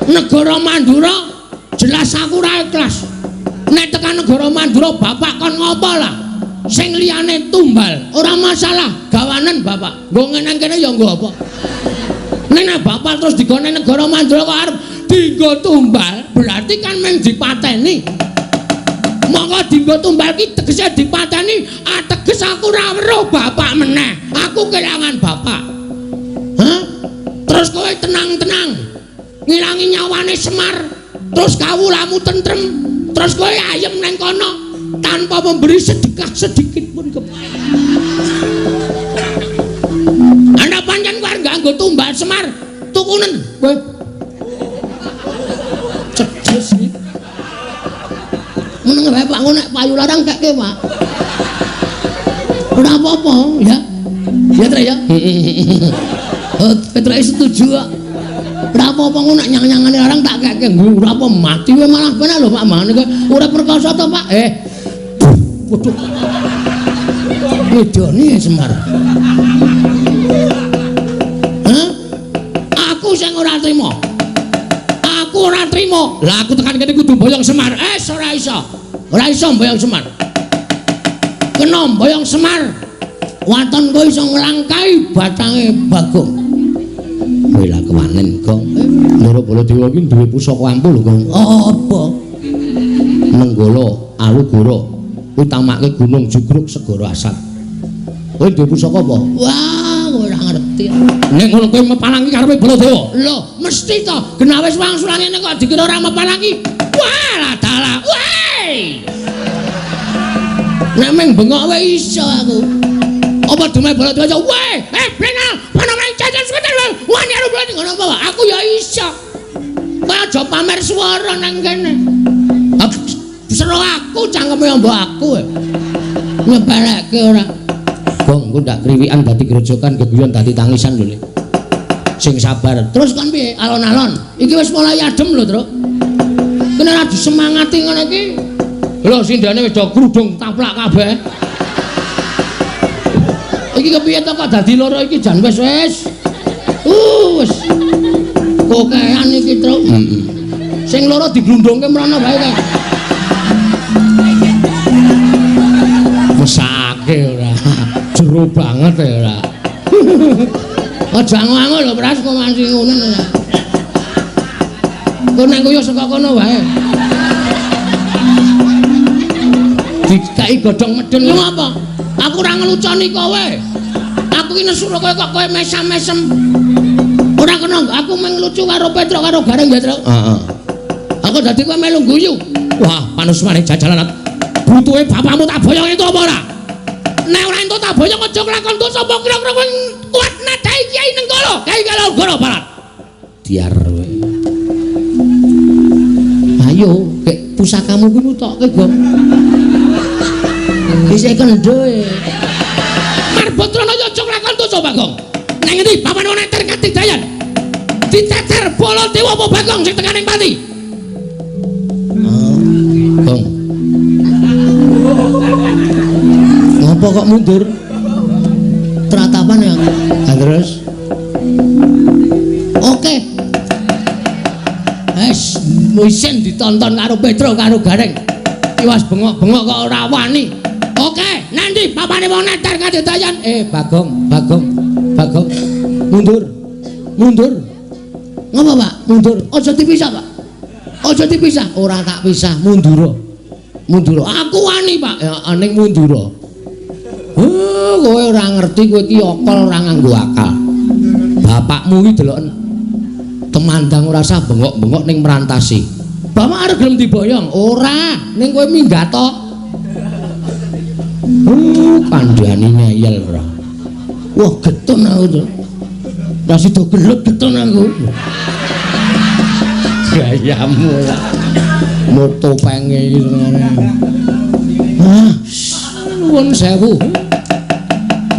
Negara Mandura, jelas aku ora ikhlas. Nek tekan negara Mandura bapak kon ngopo lah? Sing liyane tumbal, ora masalah, gawanen bapak. Nggo ngene kene ya nggo apa? Nek bapak terus digone negara Mandura kok arep dienggo tumbal, berarti kan mung dipateni. Monggo dienggo tumbal ki tegese dipateni, ateges aku ora weruh bapak meneh. Aku kelangan bapak. Hah? Terus kowe tenang-tenang ngilangi nyawane Semar, terus kawulamu tentrem, terus kowe ayem neng kono tanpa memberi sedekah sedikit pun ke. Ana pancen kowe arep nganggo tumbal Semar, tukunen kowe. Cedes iki. Meneng wae Pak, engko nek payu larang kekke Pak. Ora apa-apa ya. Ya Trek ya. Oh, Petruk setuju kok. Ora apa-apa engko nek nyang-nyangane larang tak kekke. Ora apa mati wae malah penak lho Pak mangane kowe. Ora perkasa to Pak? Waduh. Wedone Semar. Hah? Aku sing ora trima. Aku ora trima. Lah aku tekan kene kudu mboyong Semar. Ora iso. Ora iso mboyong Semar. Kena mboyong Semar. Waton kowe iso nglangkai batange Bagong. Kowe lah kewanen, Gong. Ndara Baladewa iki duwe pusaka ampuh lho, Gong. Apa? Nenggala Alugoro utamake Gunung Jugruk Segara Asat. Kowe duwe pusaka apa? Wah, kowe ora ngerti. Nek ngono kowe mepalangi karepe Baladewa. Lho, mesti to. Genah wis wangsulan ngene kok dikira ora mepalangi. Wah, lah dalah. Weh. Nek meng bengok wae iso aku. Apa dumeh Baladewa iso? Weh, blena, ana main jajan sebentar. Wani arep mlene ngono apa? Aku ya iso. Kowe aja pamer swara nang kene. Sero aku cangkeme mbok aku. Nyepelekke ora. Gong, engko ndak kriwikan dadi grojokan, geguyon dadi tangisan lho. Sing sabar. Terus kon piye? Alon-alon. Iki wis mulai adem lho, Truk. Kene ora disemangati ngono iki. Lho sindane wis do krudung taplak kabeh. Iki kepiye to kok dadi loro iki jan wis wis. Wis. Kokean iki, Truk. Heeh. Sing loro diglundungke mrono wae kae. Mesake ora. Jero banget ya ora. Aja ango-ango lho Pras kok nganti ngono ora. Engko nek koyo saka kono wae. Dikai godhong medun lho apa? Aku ora ngeluconi kowe. Aku ki nesu kowe kok kowe mesam-mesem. Ora kena aku mung lucu karo Petruk karo Gareng ya, Truk. Heeh. Aku dadi kowe melu guyu. Wah, panusmane jajalan. Butuhe bapakmu tak boyong itu apa ora? Nek ora entuk tak boyong aja nglakon dosa apa kira-kira kowe kuat nadai Kyai Nenggala, Kyai Kalogoro Barat. Diar kowe. Ayo, kek pusakamu kuwi nutokke, Gong. Isih kendho e. Marbadrana ya aja nglakon dosa, Bagong. Nang ngendi papan ana neter katidayan? Diteter Baladewa apa Bagong sing tekan ing pati? Oh, Gong. Ngopo kok mundur? Tratapan ya. Lah terus. Oke. Wes isin ditonton karo Petruk karo Gareng. Tiwas bengok-bengok kok ora wani. Oke, nanti papane wong neter kadidayan. Bagong, Bagong, Bagong. Mundur. Mundur. Ngopo, Pak? Mundur. Aja dipisah, Pak. Aja dipisah. Ora tak pisah, mundura. Mundura. Aku wani, Pak. Ya ning Mundura. Kowe ora ngerti, kowe iki akal ora nganggo akal. Bapakmu iki deloken temandang ora sah bengok-bengok ning merantasi. Bapak arep gelem diboyong? Ora, ning kowe minggat to. Kandhane ngeyel ora. Wah, getun aku to. Ora sida gelut getun aku. Gayamu ora. Moto penge iki senengane. Ah, nuwun sewu.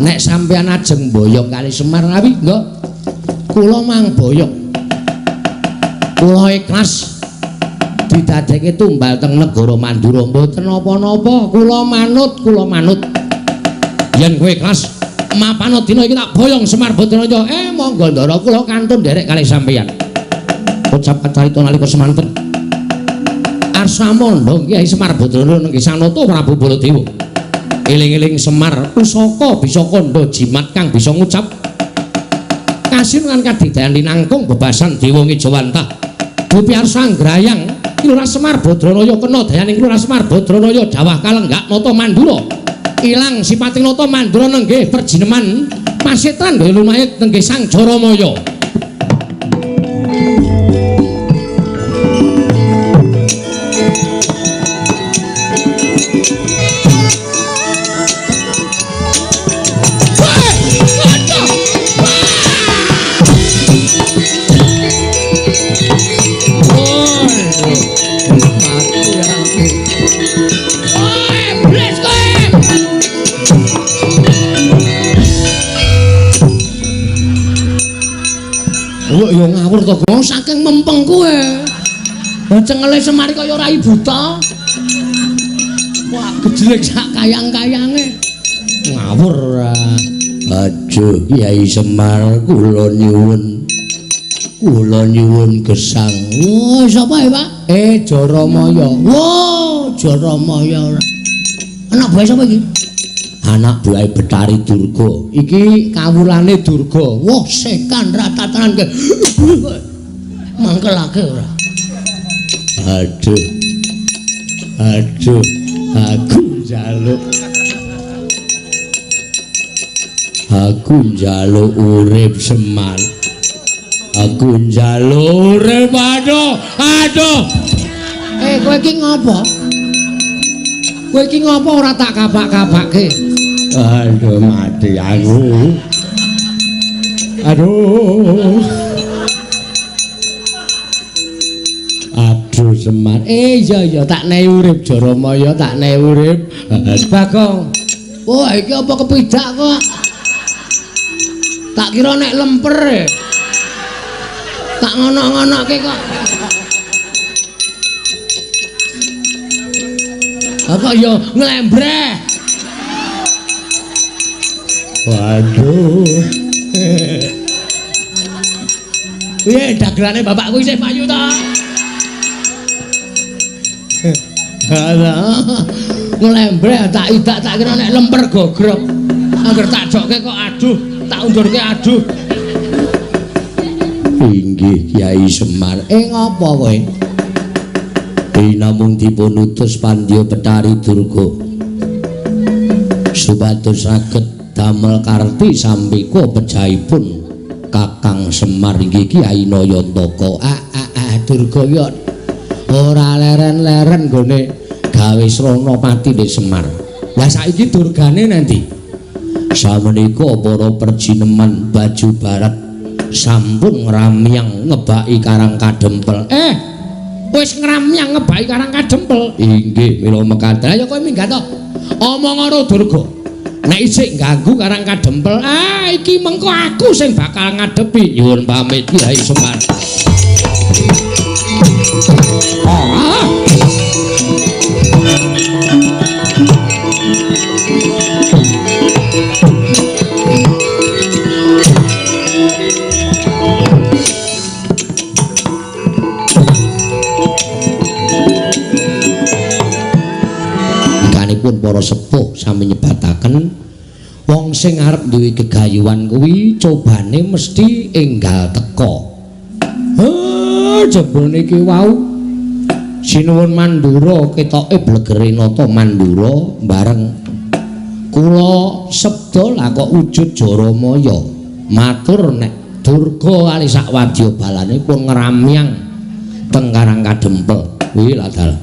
Nek sampeyan ajeng boyong kali Semar ngawi, nggih. Kula mang boyong. Kula ikhlas didadekke tumbal teng negara Mandura mboten napa-napa, kula manut, kula manut. Yen kowe ikhlas mapano dina iki tak boyong Semar Badranaya. Monggo ndara kula kantun nderek kalih sampeyan. Ucap kacarita nalika semanten. Arsamandha Kyai Semar Badranaya nenggih Sanata Prabu Baladewa. Eling-eling Semar pusaka bisa kandha jimat kang bisa ngucap kasinan kadigdayan linangkung bebasan dewa ngejawantah. Dupi arsa nggrayang Ki Lurah Semar Badranaya kena dayaning Ki Lurah Semar Badranaya dawah kalenggak nata Mandura. Ilang sipating nata Mandura nenggih perjineman pasetran daya lumayit nenggih Sang Jaramaya. Yo ngawur to, Gong, saking mempeng kowe. Lah cengele Semar kaya rai buta. Wah, gejlek sak kayang-kayange. Ngawur ora. Aduh, Kyai Semar kula nyuwun. Kula nyuwun gesang. Wah, sapa ya, Pak? Jaramaya. Wah, Jaramaya ora. Anak buah sapa iki? Anak buahe Betari Durga. Iki kawulane Durga. Wah, setan ratatanan ke. Mangkelake ora. Aduh. Aduh, aku njaluk. Aku njaluk urip Semar. Aku njaluk urip. Aduh, aduh. Kowe iki ngopo? Kowe iki ngopo ora tak kapak-kapake? Aduh, mati aku. Aduh. Aduh Semar. Iya iya tak nehi urip Jaramaya, tak nehi urip. Bagong. Wah, iki apa kepidak kok? Tak kira nek lemper. Tak ngono-ngonoke kok. Apa ya nglembreh. Waduh. Piye dagelane bapakku isih payu ta? Alah. Nglembreh tak idak tak kira nek lemper gogrok. Angger tak jokke kok aduh, tak undurke aduh. Inggih Kyai Semar. Ngopo kowe? Namung dipun utus Pandya Betari Durga supados saged damel karti sampika pejahipun Kakang Semar inggih Kyai Nayantaka. Durga ya ora leren-leren nggone gawe srana patine Semar. Lah saiki durgane nanti samenika para perjineman baju barat sampun ngramyang ngebaki Karang Kadempel. Wis ngramyang ngebaki Karang Kadempel. Inggih, mila mekaten. Ayo kowe minggat to. Omong karo Durga. Nek isih ganggu Karang Kadempel, iki mengko aku sing bakal ngadepi. Nyuwun pamit Kyai Semar. Pun para sepuh sami nyebataken wong sing arep duwe gegayuhan kuwi cobane mesti enggal teka. Jebul niki wau Sinuwun Mandura ketoke blegere nata Mandura bareng kula sebda lah kok wujud Jaramaya. Matur nek Durga kali sak wadya balane pun ngramyang teng Karang Kadempel. Kuwi lah dal.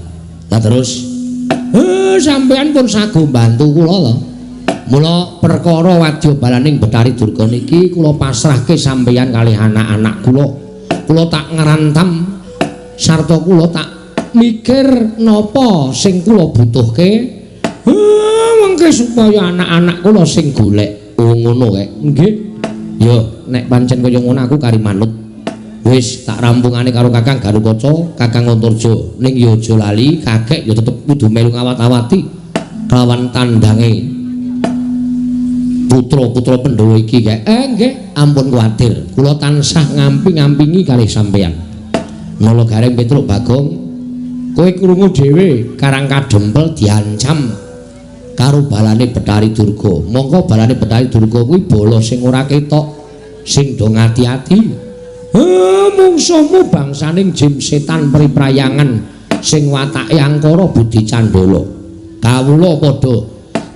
Lah terus sampean pun sago bantu kula to. Mula perkara wadya balaning Bathari Durga niki kula pasrahke sampeyan kalih anak-anak kula. Kula tak ngrantam sarta kula tak mikir napa sing kula butuhke. Mengke supaya anak-anak kula sing golek. Oh ngono kae. Nggih. Ya, nek pancen kaya ngono aku kari manut. Wis tak rampungane karo Kakang Garukaca, Kakang Antarja. Ning ya aja lali, kakek ya tetep kudu melu ngawat-awati kelawan tandange putra-putra Pandhawa iki kae. Nggih, ampun kuwatir. Kula tansah ngamping-ngampingi kalih sampeyan. Nala Gareng Petruk Bagong, kowe krungu dhewe Karang Kadempel diancam karo balane Bathari Durga. Mongko balane Bathari Durga kuwi bala sing ora ketok, sing do ngati-ati. Mungsuhmu bangsaning jim setan priprayangan sing watake angkara budi candala. Kawula padha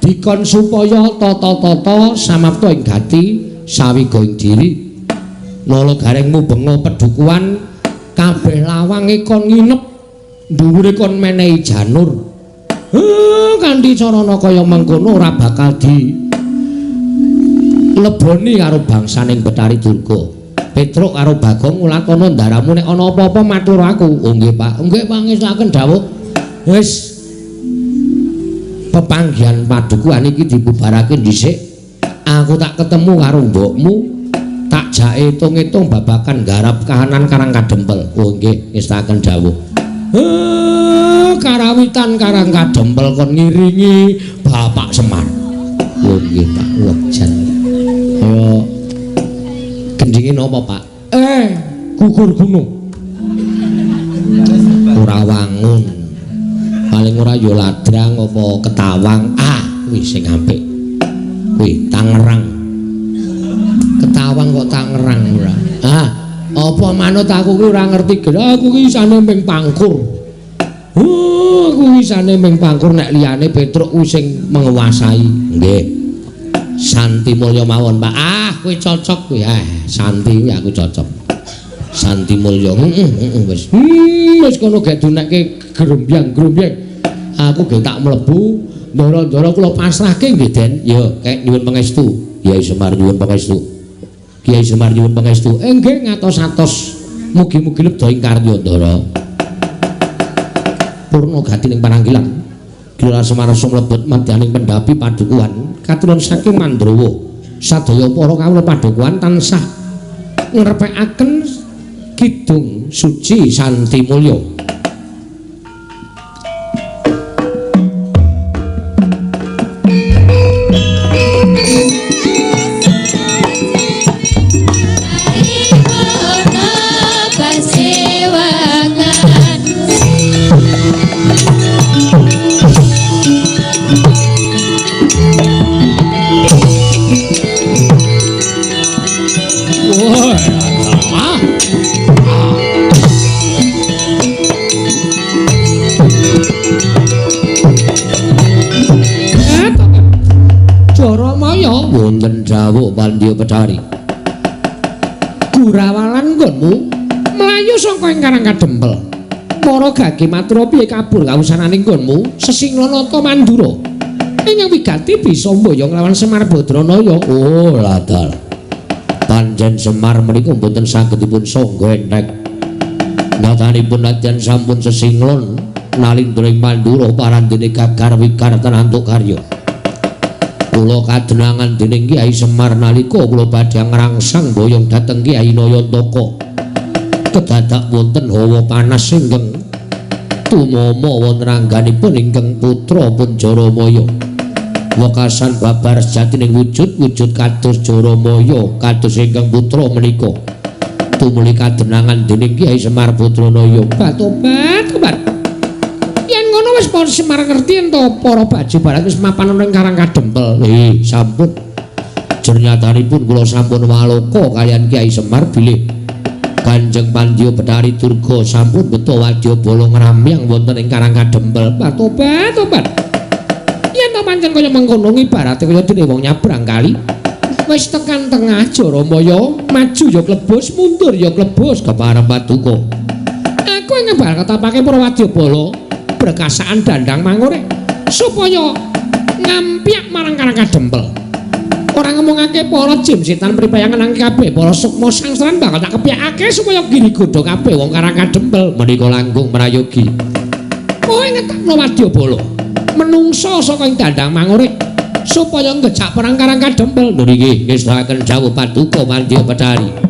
dikon supaya tata-tata samapta ing gati sawiga ing diri. Nala Gareng mubenga pedukuhan kabeh lawange kon nginep, dhuwure kon menehi janur. Kanthi carana kaya mengkono ora bakal di leboni karo bangsaning Bathari Durga. Petruk karo Bagong ulatana ndaramu nek ana apa-apa matur aku. Oh nggih Pak. Nggih pangestuaken dawuh. Wis pepanggihan padukuhan iki dibubarake dhisik. Aku tak ketemu karo mbokmu, tak jake hitung-hitung babakan garap kahanan Karang Kadempel. Oh nggih, ngestakaken dawuh. Karawitan Karang Kadempel kon ngiringi Bapak Semar. Oh nggih Pak, wah jan. Kaya gendinge napa Pak? Gugur gunung. Ora wangun. Paling ora ya ladrang apa ketawang. Ah, kuwi sing apik. Kuwi Tangerang. Ketawang kok Tangerang ora. Ah, apa manut aku kuwi ora ngerti. Aku ki isane ming pangkur. Aku isane ming pangkur nek liyane Petruk kuwi sing menguasai. Nggih. Santi Mulya mawon, Pak. Ah, kuwi cocok kuwi. Ah, Santi kuwi aku cocok. Santi Mulya. Heeh, wis. Wis kono gek dunekke grombyang-grombyang. Aku gek tak mlebu, ndara-ndara kula pasrahke nggih, Den. Ya, kek nyuwun pangestu. Kyai Semar nyuwun pangestu. Kyai Semar nyuwun pangestu. Nggih ngatos-atos. Mugi-mugi lebda ing karya, Ndara. Purna gati ning pananggilan. Gila Semar sumlebet madyaning pendhapi padukuhan katuran saking Mandrawa. Sadaya para kawula padukuhan tansah ngrepekaken kidung suci Santi Mulya. Wonten dawuh Pandya Bathari. Gurawalan nggonmu mlayu saka ing Karang Kadempel. Para gage matura piye kabur kawusananing nggonmu Sesinglanata Mandura. Ingkang wigati bisa mboyong lawan Semar Badranaya. Oh, ladal. Pancen Semar menika mboten saged dipun sangga entek. Natanipun nadyan sampun sesinglon nalindra ing Mandura parandene gagar wigar tenantuk karya. Kula kadenangan dening Kyai Semar nalika kula badhe ngrangsang boyong dhateng Kyai Nayantaka. Kedadak wonten hawa panas ingkang tumama wonten rangganipun ingkang putra pun Jaramaya. Wekasan babar sejatining wujud-wujud kados Jaramaya kados ingkang putra menika. Tumuli kadenangan dening Kyai Semar Badranaya. Batobat, tobat. Yen ngono wis para Semar ngerti ento para baju barat wis mapan ana ing Karang Kadempel. Sampun. Jernyatanipun kula sampun waloka kaliyan Kyai Semar bilih Kanjeng Pandya Betari Durga sampun beto wadyabala ngramyang wonten ing Karang Kadempel. Tobat, tobat. Yen to pancen kaya mengkono ibarate kaya dene wong nyabrang kali. Wis tekan tengah Jaramaya, maju ya klebus, mundur ya klebus kepareng paduka. Aku ing ngembar ketapake para wadyabala brekasaan dandang mangure supaya ngampyak marang Karang Kadempel. Ora ngomongake para jim setan pripayangan nang kabeh para sukma sangsaran bakal tak kepyakake supaya giri godha kabeh wong Karang Kadempel menika langkung prayogi. Kowe ngetakno wadyabala menungsa saka ing dandang mangure supaya ngejak perang Karang Kadempel. Lho niki ngestakaken dawuh paduka Mandya Betari.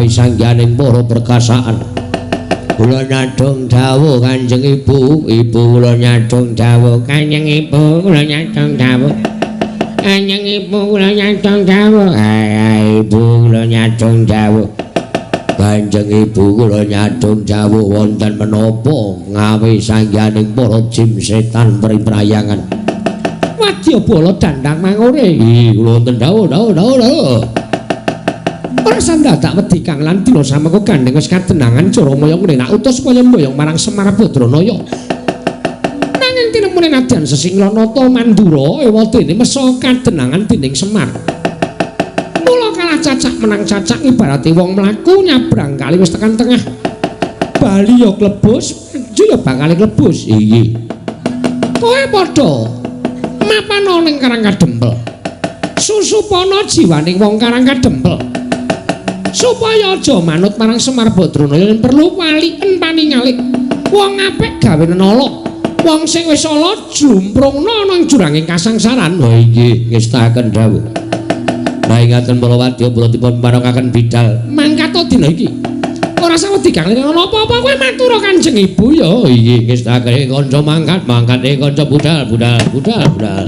Sangganing para perkasaan. Kula nyadong dawuh Kanjeng Ibu, Ibu kula nyadong dawuh Kanjeng Ibu, kula nyadong dawuh. Kanjeng Ibu kula nyadong dawuh. Ibu kula nyadong dawuh. Kanjeng Ibu kula nyadong dawuh wonten menapa ngawi sangganing para jim setan priprayangan. Wadyabala dandang mangure. Nggih, kula wonten dawuh, dawuh, dawuh, dawuh. Ora sandadak wedi Kang lan dina samengko gandeng wis kadenangan Jaramaya ngene nak utus supaya mboyong marang Semar Badranaya. Nanging tinemune nadyan Sesinglanata Mandura ewadene mesa kadenangan dening Semar. Mula kalah cacak menang cacak ibarate wong mlaku nyabrang kali wis tekan tengah. Bali ya klebus, maju ya bakal klebus. Iya. Kowe padha mapana ning Karang Kadempel. Susupana jiwaning wong Karang Kadempel. Supaya aja manut marang Semar Badranaya yen perlu waliken paningalik. Wong apik gawe nala, wong sing wis ala jlumprungna ana ing juranging kasangsaran. Oh inggih, ngestakaken dawuh. Nah ingaten para wadyabala dipun parengaken bidal mangkat dina iki. Ora usah wedi Kang ana apa-apa kowe matur Kanjeng Ibu ya. Oh inggih, ngestakaken kanca mangkat, mangkate kanca budal, budal, budal, budal.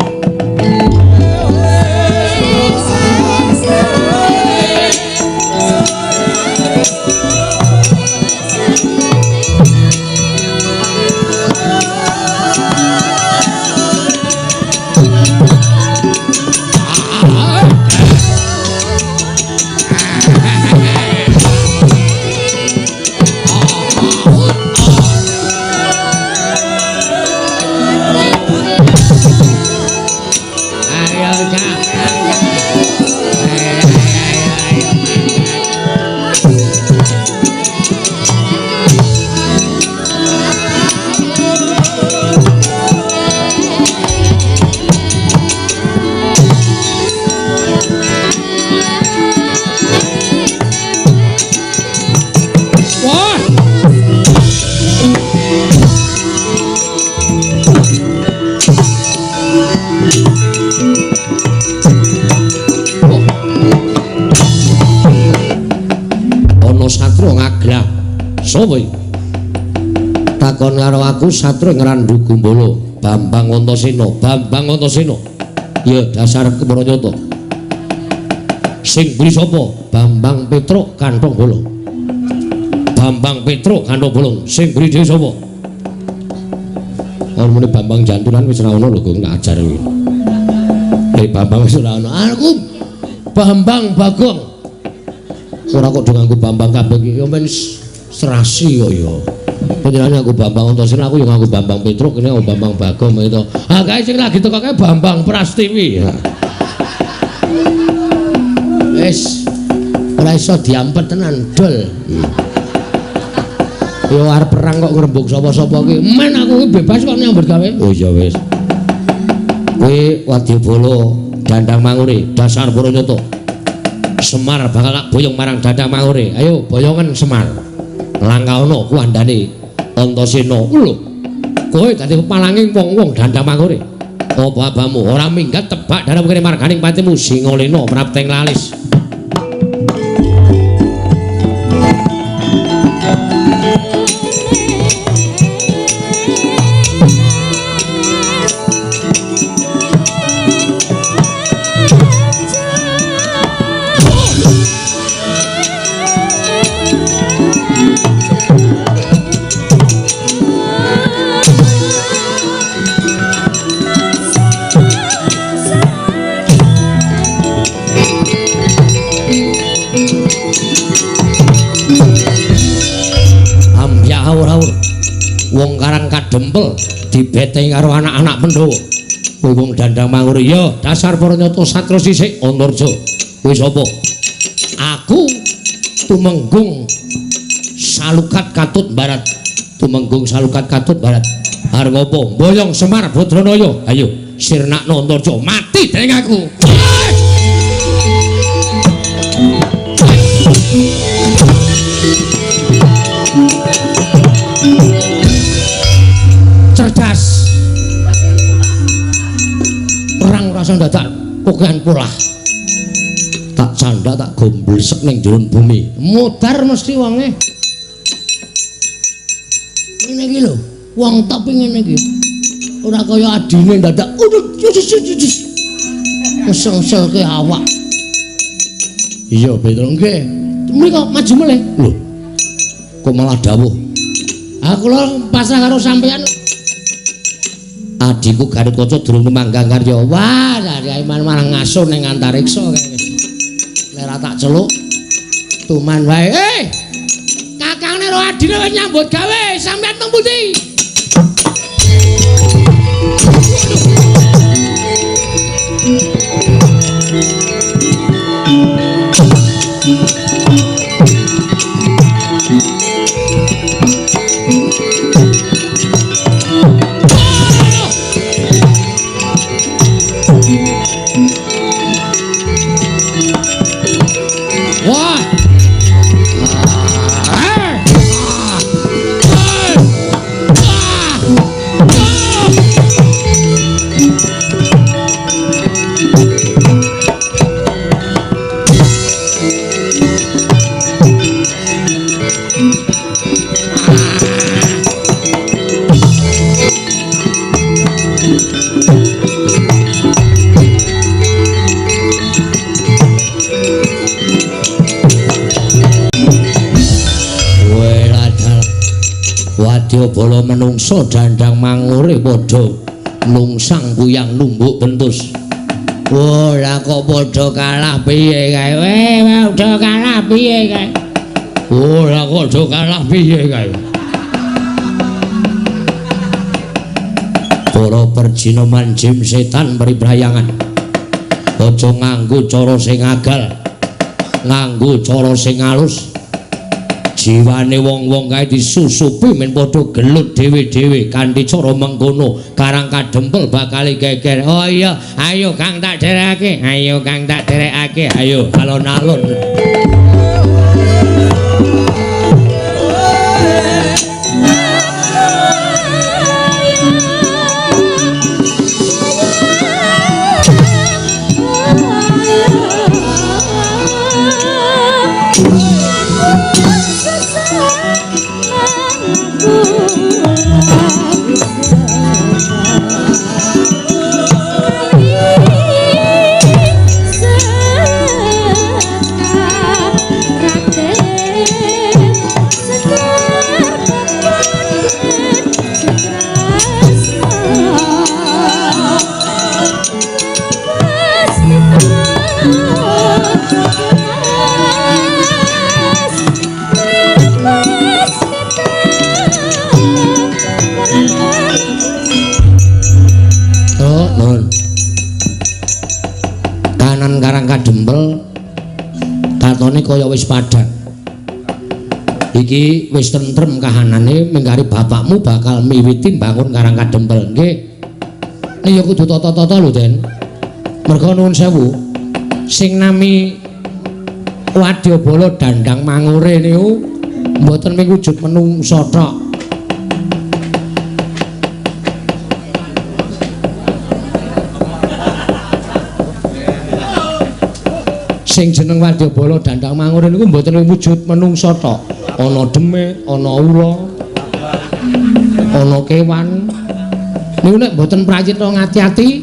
Sapa iki? Takon karo aku Satria Ngrandu Gumbala, Bambang Antasena, Bambang Antasena. Ya dasar kepranyata. Sing mburi sapa? Bambang Petruk Kanthong Bolong. Bambang Petruk Kanthong Bolong. Sing mburi dhewe sapa? Ora muni Bambang Janturan wis ora ono lho, Gong, tak ajar kuwi. Bambang wis ora ono. Aku Bambang Bagong. Ora kok do nganggo Bambang kabeh iki. Ya men Serasi kok ya. Panjenengan aku Bambang Antasena, aku yo nganggo Bambang Petruk, kene aku Bambang Bagong gitu. Ha kae sing lagi teko kae Bambang Prastiwi. Wis ora iso diampet tenan dol. Yo arep perang kok ngrembug sapa-sapa ki. Men aku ki bebas kok nyambut gawe. Oh iya wis. Kowe wadyabala Dandang Mangure, dasar Paranyata. Semar bakal tak boyong marang Dandang Mangure. Ayo boyongen Semar. Langkaana kuwandane Antasena. Lho. Kowe dadi pepalanging wong-wong Dandang Mangure. Apa abamu ora minggat tebak dalam kene marganing patimu Singalena prapteng lalis. Wong Karang Kadempel dibeteng karo anak-anak Pandhawa. Kowe wong Dandang Mangure ya dasar Paranyata satra sisik Antarja. Kowe sapa? Aku Tumenggung Salukat Katut Barat. Tumenggung Salukat Katut Barat. Arep ngopo? Boyong Semar Badranaya. Ayo sirnakno Antarja mati dening aku. Cerdas. Perang rasa dadak kokean polah. Tak canda tak gomblesek ning jero bumi. Mudar mesti wonge. Ngene iki lho, wong top ngene iki. Ora kaya adine dadak ngesengselke awak. Iya, Petro nggih. Mriko maju melih. Lho. Kok malah dawuh? Aku lho pasrah karo sampean. Adikku Gatot Kaca durung tumanggang karya. Wah, dari malah ngasuh ning antariksa kae wis. Nek ora tak celuk tuman wae. Kakangne karo adine wis nyambut gawe, sampean teng pundi? Wah. Wadyabala menungsa Dandang Mangure padha nungsang kuyang numbuk bentus. Wah, lah kok padha kalah piye kae? Weh, padha kalah piye kae? Oh, lah kok padha kalah piye kae? Para perjinaman jim setan pribrayangan. Aja nganggo cara sing agal, nganggo cara sing alus. Jiwane wong-wong kae disusupi men padha gelut dhewe-dhewe kanthi cara mengkono Karang Kadempel bakal geger. Oh iya, ayo Kang tak derekake, ayo Kang tak derekake, ayo alon-alon. Seka Katone kaya wis padhang. Iki wis tentrem kahanane mingkari bapakmu bakal miwiti mbangun Karang Kadempel. Nggih. Nek ya kudu tata-tata lho, Den. Merga nuwun sewu. Sing nami Wadyabala Dandang Mangure niku mboten mung wujud menungsa tok. Sing jeneng Wadyabala Dandang Mangure niku mboten mung wujud menungsa tok. Ana demit, ana ula, ana kewan. Niku nek mboten prayitna ngati-ati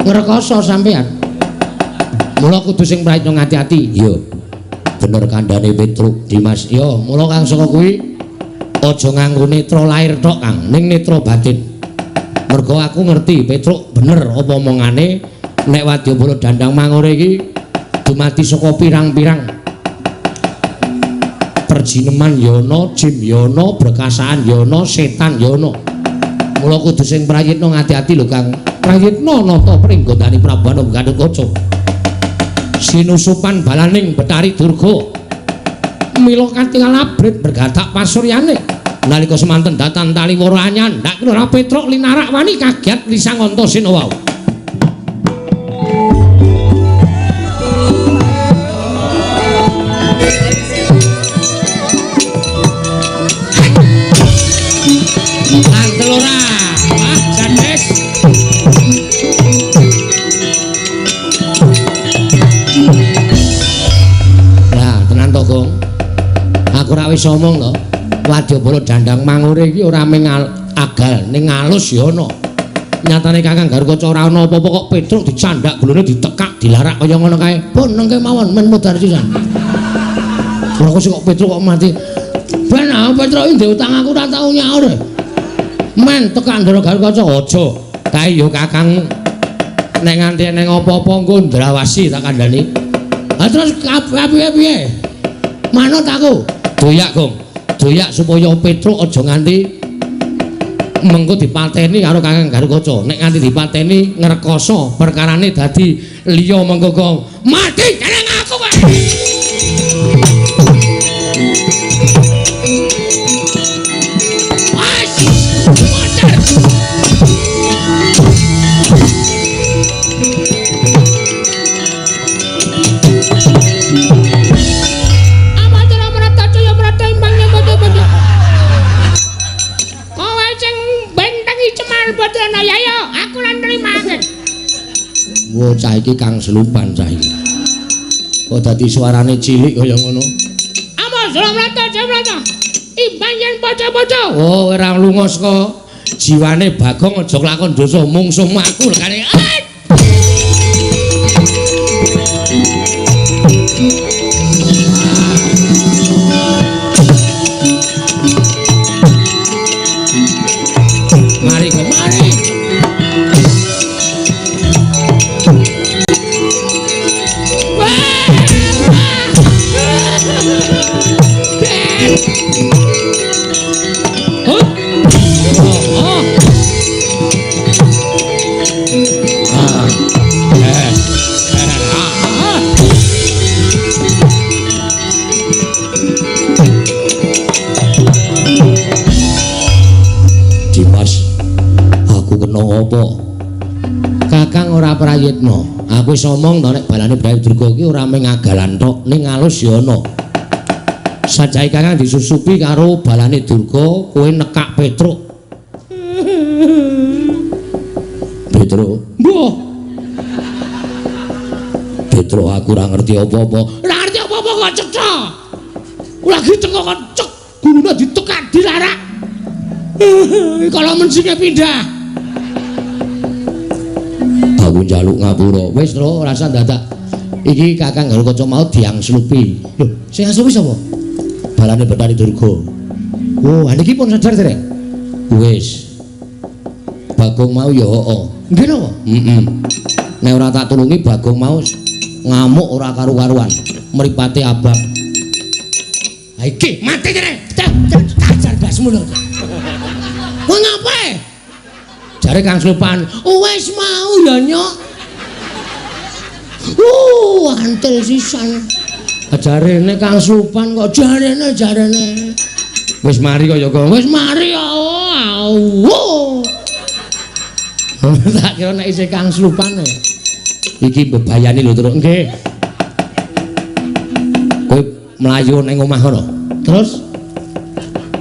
ngrekoso sampean. Mula kudu sing prayitna ngati-ati. Iya. Bener kandhane Petruk Dimas. Ya, mula kang saka kuwi aja nganggo netra lair tok, Kang, ning netra batin. Mergo aku ngerti Petruk bener apa omongane nek Wadyabala Dandang Mangure iki dumadi saka pirang-pirang perjineman ya ana, jim ya ana, brekasaan ya ana, setan ya ana. Mula kudu sing prayitna ngati-ati lho, Kang. Prayitna nata pringgondani Prabu Anom Gatotkaca. Sinusupan balaning Betari Durga. Mila katingal abrit bergatak pasuryane. Nalika semanten datan taliwara nyandak ora Petruk linarak wani kagiat lisang Antasena wau. Antel ora. Wah, jades. Lah, tenan to, Gong. Aku ora wis omong to. Wadyabala Dandang Mangure iki ora mung agal, ning alus ya ana. Nyatane Kakang Garukaca ora ana apa-apa kok Petruk dicandak gulune ditekak, dilarak kaya ngono kae. Pun nengke mawon men mudhar sisan. Ora kok Petruk kok mati. Ben ah Petruk iki ndek utang aku ora tau nyaur. Men tekan Ndara Garukaca aja. Kae ya kakangmu. Nek nganti eneng apa-apa engko ndrawasi tak kandhani. Ha terus piye-piye? Manut aku. Doyak, Gong. Doyak supaya Petruk aja nganti mengko dipateni karo Kakang Garukaca. Nek nganti dipateni ngrekoso perkarane dadi liya mengko, Gong. Mati jeneng aku kowe. Bocah iki kang selupan cah iki. Kok dadi suarane cilik kaya ngono? Amos mrata mrata. Imbang yen bocah-bocah. Oh, ora lunga saka jiwane Bagong aja lakon dosa mungsuhmu aku lekane. Mari kok mari. Dimas, aku kena apa? Kakang ora prayitna. Aku wis omong to nek balane Brawi Durga iki ora mung agalan tok, ning alus ya ana. Sajae Kakang disusupi karo balane Durga, kowe nekak Petruk. Petruk, mbuh. Petruk aku ora ngerti apa-apa. Ora ngerti apa-apa kok cetha. Lagi teko kok cek gulune ditekak dilarak. Kalau mensinge pindah. Aku njaluk ngapura. Wis lho, ora usah dadak. Iki Kakang Garukaca mau diangslupi. Lho, sing angslupi sapa? Balane Betari Durga. Oh, niki pun sadar derek. Wis. Bagong mau ya heeh. Nggih napa? Heeh. Nek ora tak tulungi Bagong mau ngamuk ora karu-karuan. Mripate abang. Ha iki mati derek. Tajar basmu lho. Kowe ngapae? Jare Kang Slupan, wis mau ya nyok. Antel sisan. Jarene Kang Slupan kok jarene. Wis mari kaya kok. Wis mari ya. Oh. Tak kira nek isih Kang Slupan. Iki bebayani lho, Truk. Nggih. Kowe mlayu ning omah kono. Terus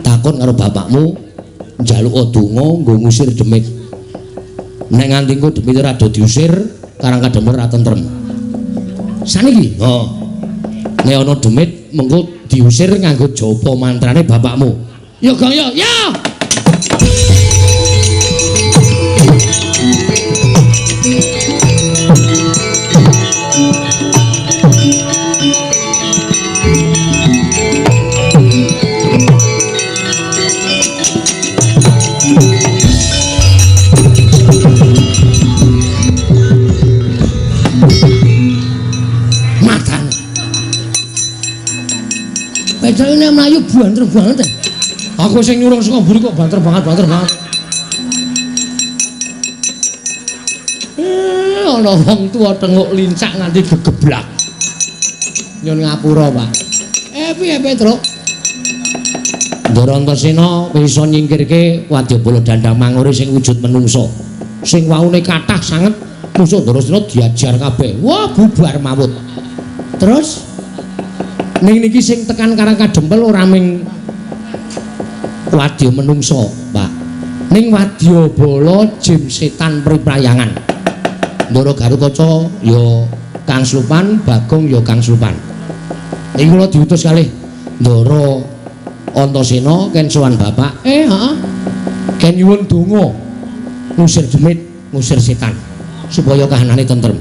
takon karo bapakmu njaluk donga nggo ngusir demit. Nek nganti engko demit ora do diusir, Karang Kadempel ora tentrem. Saniki, oh. Nek ana demit mengko diusir nganggo japa mantrane bapakmu. Yo Gong yo, yo. Ini mlayu banter banget. Aku sing nyurung saka mburi kok banter banget, banter banget. Ana wong tuwa tenguk lincak nganti gegeblak. Nyun ngapura, Pak. Piye Petruk? Ndara Antasena wis iso nyingkirke wadyabala dandang mangure sing wujud menungsa. Sing waune kathah sanget musuh Ndarasena diajar kabeh. Wah, bubar mawut. Terus ning niki sing tekan Karang Kadempel ora ming wadya menungsa, Pak. Ning wadyabala jim setan priprayangan. Ndara Garukaca ya Kang Slupan, Bagong ya Kang Slupan. Niki kula diutus kalih Ndara Antasena ken sowan bapak. Heeh. Ken nyuwun donga ngusir demit, ngusir setan supaya kahanane tentrem.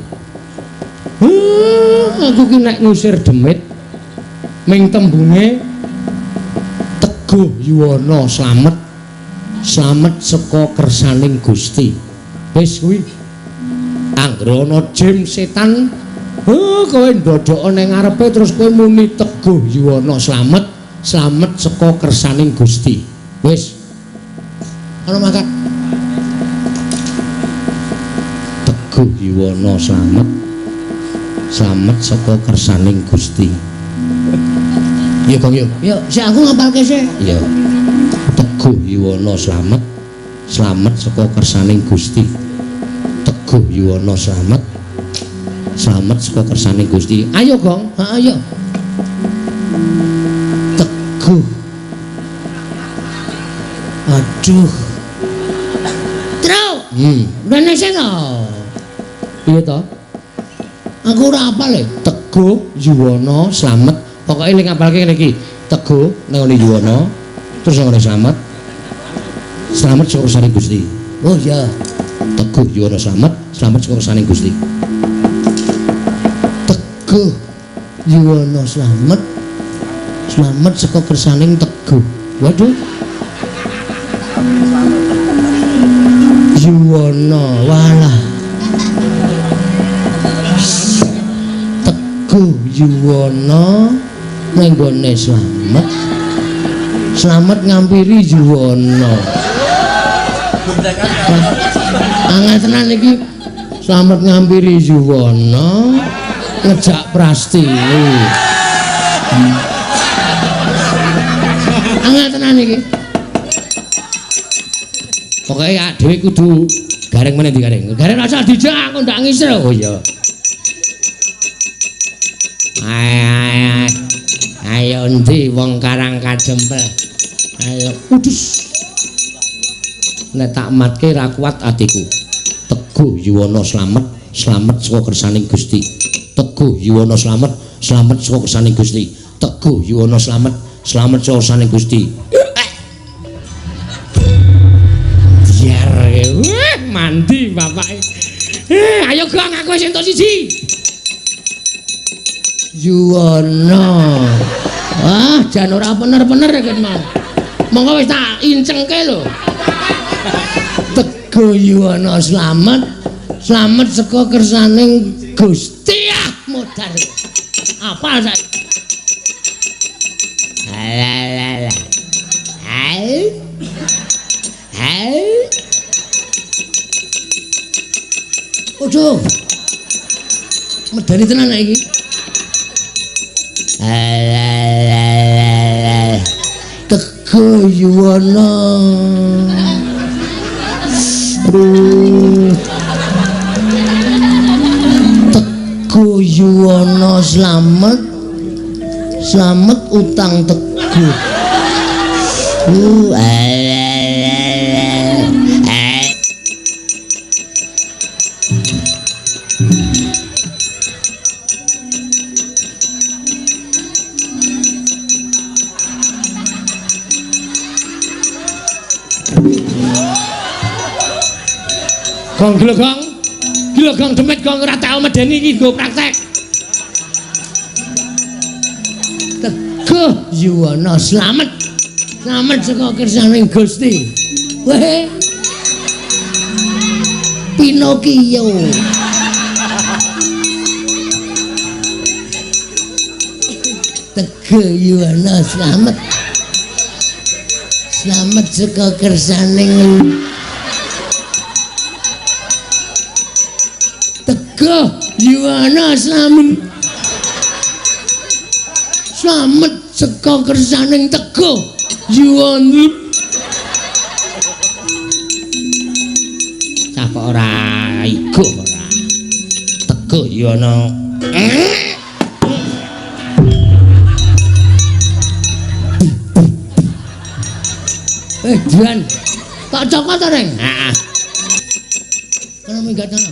Aku ki nek ngusir demit ming tembunge teguh yuwana slamet, slamet saka kersaning Gusti. Wis kuwi anggere ana jim setan, kowe ndodhok ning ngarepe terus kowe muni teguh yuwana slamet, slamet saka kersaning Gusti. Wis ana mangkat. Teguh yuwana slamet, slamet saka kersaning Gusti. Ya Gong yo. Yo, sik aku ngapalke sik. Iya. Teguh yuwana slamet, slamet saka kersaning Gusti. Teguh yuwana slamet, slamet saka kersaning Gusti. Ayo Gong, heeh ayo. Teguh. Aduh. Truk. Rene sing to. Piye to? Aku ora apal e. Teguh yuwana slamet. Pokoke ning ngapalke ngene iki. Teguh nang ngene yuwana, terus nang ngene slamet. Slamet saka kersaning Gusti. Oh iya. Teguh yuwana slamet, slamet saka kersaning Gusti. Teguh yuwana slamet, slamet saka kersaning Teguh. Waduh. Yuwana walah. Teguh yuwana nenggone slamet, slamet ngampiri yuwana. Angel tenan iki. Slamet ngampiri yuwana ngejak Prastiwi. Angel tenan iki. Pokoke ya dhewe kudu gareng meneh digareng. Gareng rasa dijak aku ndak ngisir. Oh iya. Ayo endi wong Karang Kadempel. Ayo udus. Nek tak matke ra kuat atiku. Teguh yuwana slamet, slamet saka kersaning Gusti. Teguh yuwana slamet, slamet saka kersaning Gusti. Teguh yuwana slamet, slamet saka kersaning Gusti. Biar mandi bapake. Ayo Gong, aku wis entuk siji. Yuwana. Wah, jan ora bener-bener iki mau. Monggo wis tak incengke lho. Teguh yuwana slamet, slamet saka kersaning Gusti. Ah, modar. Apal saiki. Alah. Hai. Hai. Waduh. Medeni tenan iki. Teguh Yuwana. Aduh. Teguh Yuwana slamet. Slamet utang Teguh. Gong glegong. Glegong demit gong ora tau medeni iki nggo praktek. Teguh Yuwana slamet. Slamet saka kersaning Gusti. Weh. Pinokio. Teguh Yuwana slamet. Slamet saka kersaning Teguh Yuwana slamet. Slamet saka kersaning Teguh Yuwana. Cah kok ora iku ora. Teguh Yuwana. Juan. Tak cokot to, Reng? Heeh. Kono minggat kono.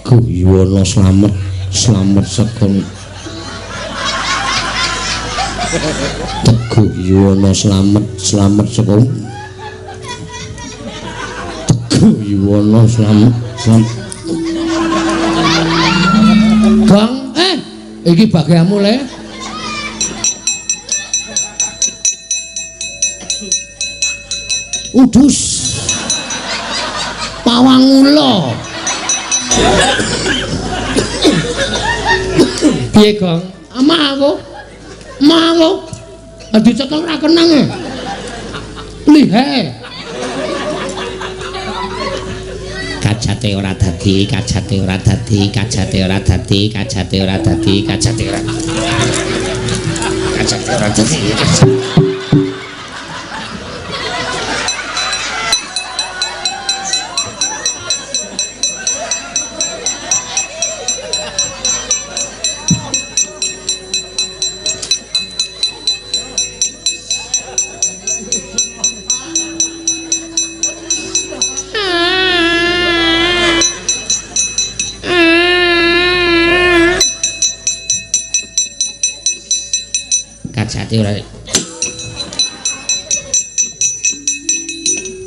Teguh Yuwana slamet, slamet saka Teguh Yuwana slamet, slamet saka Teguh Yuwana slamet, slamet. Gong, iki bagianmu le. Udus. Pawang ula. Piye, Gong? Amah aku. Amah aku. Dicekel ora kenang e. Lihe. Kajate ora dadi, kajate ora dadi, kajate ora dadi, kajate ora dadi, kajate ora. Kajate ora dadi. Kajate ora.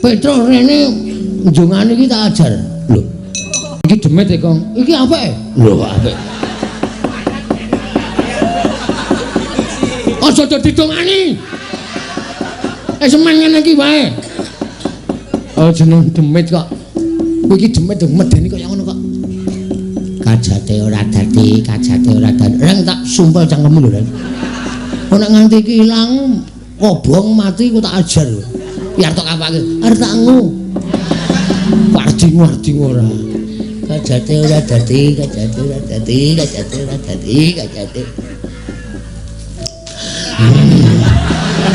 Petro rene njungane iki tak ajar. Lho. Iki demit e, Kong. Iki apik? Lho, apik. Aja dadi dongani. Semen ngene iki wae. Oh, jeneng demit kok. Iki demit medeni kaya ngono kok. Kajate ora dadi, kajate ora dadi. Reng tak sumpel cangkemmu lho, Reng. Nek nganti iki ilang kobong mati ku tak ajar. Biar tok kapake. Arep tak ngu. Warding-warding ora. Kajate ora dadi, kajate ora dadi, kajate ora dadi, kajate.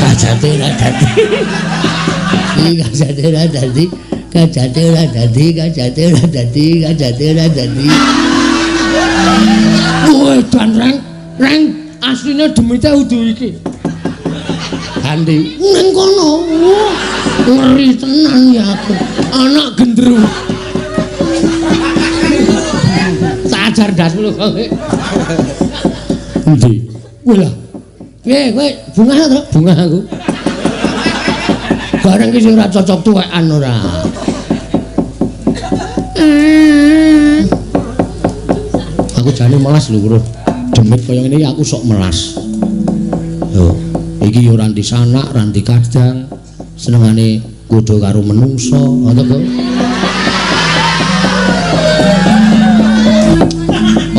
Kajate ora dadi. Iki kajate ora dadi, kajate ora dadi, kajate ora dadi, kajate ora dadi. Woi, dan reng, reng asline demite udu iki. Ganti ning kono. Ngeri tenan ya aku. Anak gendruwo. Tak ajar ndasmu lho kok. Endi? Kowe lah. Piye kowe bungah to? Bungah aku. Bareng iki sing ora cocok tuwekan ora. Aku jane melas lho, Bro. Demit kaya ngene iki aku sok melas. Yo, iki yo ora ndi sanak, ora ndi kadang. Senengane kudu karo menungso, ngono to.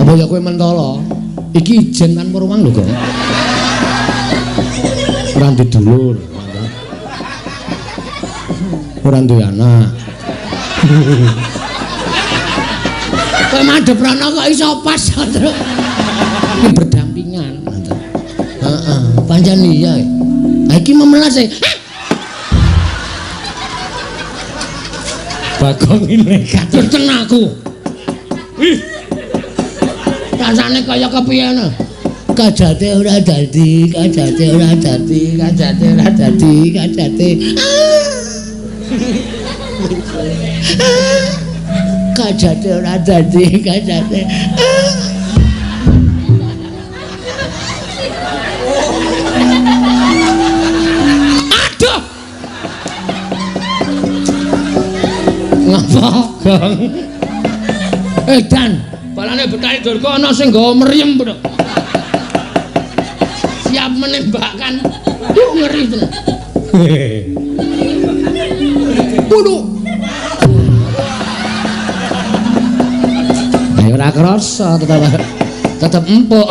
Apa ya kowe mentala? Iki ijen tanpa ruang lho, Gong. Ora duwe dulur. Ora duwe anak. Kowe madhep rono kok iso pas, Truk. Iki berdampingan. Heeh, pancen iya. Ha iki memelas e. Bagong ini katurten aku. Ih. Rasane kaya kepiye ngono? Kajate ora dadi, kajate ora dadi, kajate ora dadi, kajate. Kajate ora dadi, kajate. Aduh. Ngapa, Gong? Dan balane Betari Durga ana sing nggawa mriyem, Bro. Siap menembakkan. Duh, ngeri tenan. Waduh. Ayo ora krasa tetep empuk.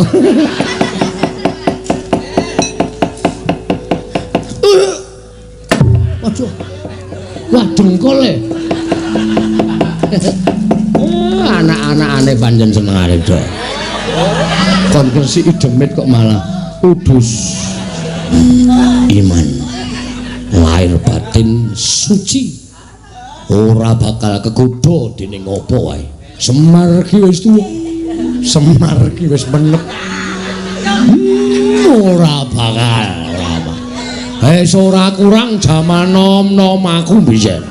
Waduh. Wah, dengkul e. Anak-anakane pancen senengane do. Kon ngresiki demit kok malah udus. Iman lahir batin suci ora bakal kegodha dening apa wae. Semar ki wis tuwa, Semar ki wis menep. Ora bakal ora. Wis ora kurang jaman nom-nom aku biyen.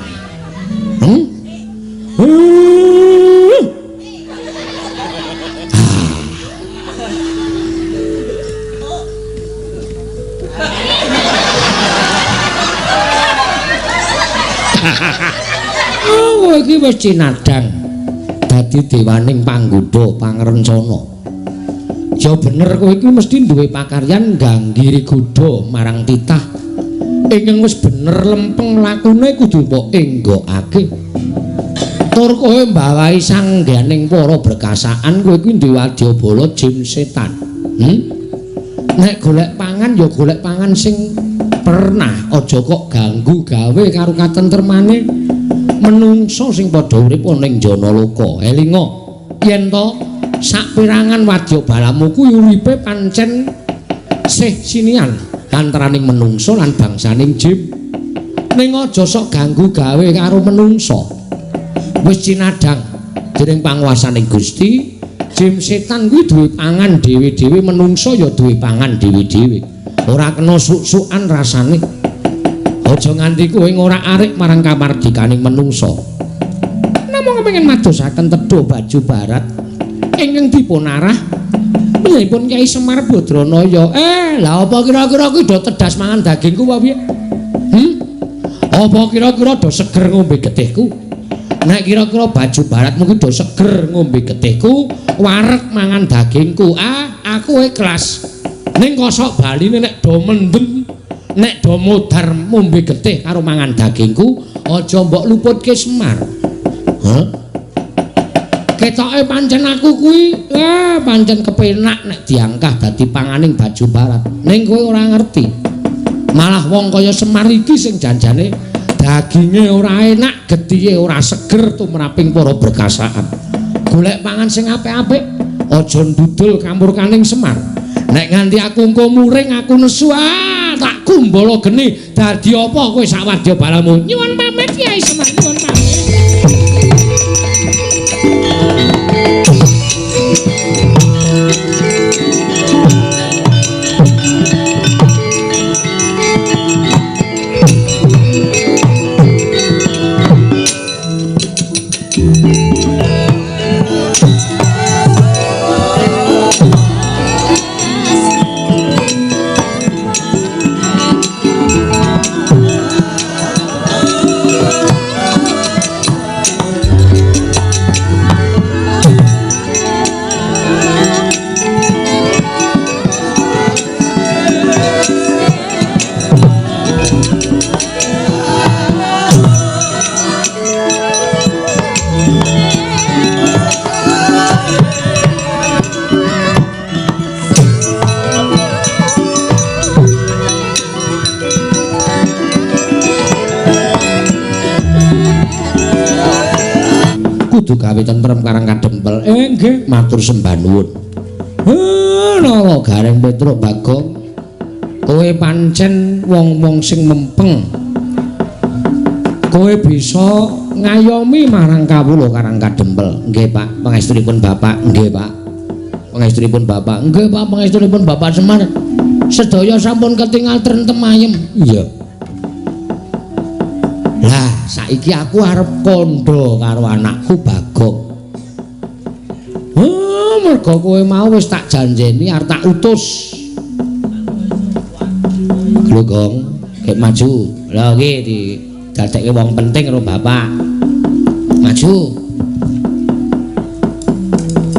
Oh, iki wis cinadhang dadi dewaning panggoda pangrencana. Ya bener kowe iki mesti duwe pakaryan ngganggi godha marang titah. Ingkang wis bener lempeng lakune kudu mbok enggokake. Tur kowe mbawahi sangganing para berkasaan kowe iki duwe wadyabala jin setan. Nek golek pangan ya golek pangan sing pernah, aja kok ganggu gawe karo katentremane menungso sing padha urip ana ing Janaloka. Elinga yen to saperangan wadyabalamu kuwi uripe pancen sih sinian antaraning menungso lan bangsaning jin. Ning aja sok ganggu gawe karo menungso. Wis cinadhang dening panguwasaning Gusti, jin setan kuwi duwe pangan dhewe-dhewe, menungso ya duwe pangan dhewe-dhewe. Ora kena suk-sukan rasane. Aja nganti kowe ngorak-arik marang kamardikaning menungso. Namung kepengin madosaken tedha baju barat ingkang dipunarah piyambakipun Kyai Semar Badranaya. Lah apa kira-kira kuwi do tedas mangan dagingku apa piye? Apa kira-kira do seger ngombe getihku? Nek kira-kira baju baratmu kuwi do seger ngombe getihku, wareg mangan dagingku. Ah, aku ikhlas. Ning kosok baline nek do mendem, nek do modar ngombe getih karo mangan dagingku, aja mbok luputke Semar. Hah? Ketoke pancen aku kuwi, pancen kepenak nek diangkah dadi panganing baju barat. Ning kowe ora ngerti. Malah wong kaya Semar iki sing janjane daginge ora enak, getihe ora seger tumraping para berkasaan. Golek pangan sing apik-apik, aja ndudul kamurkaning Semar. Nek nganti aku engko muring, aku nesu, tak kumbala geni. Dadi apa kowe sak wadyabalamu? Nyuwun pamit Kyai Semar, nyuwun pamit. Kudu gawe tentrem Karang Kadempel. Nggih, matur sembah nuwun. Nala Gareng Petruk Bagong. Kowe pancen wong-wong sing mempeng. Kowe bisa ngayomi marang kawula Karang Kadempel. Nggih, Pak, pangestunipun Bapak. Nggih, Pak. Pangestunipun Bapak. Nggih, Pak, pangestunipun Bapak Semar. Sedaya sampun ketingal trentem ayem. Iya. Lah, saiki aku arep kandha karo anakku Bagong. Mergo kowe mau wis tak janjeni arep tak utus. Lho, Gong, gek maju. Lha iki didadekke wong penting karo bapak. Maju.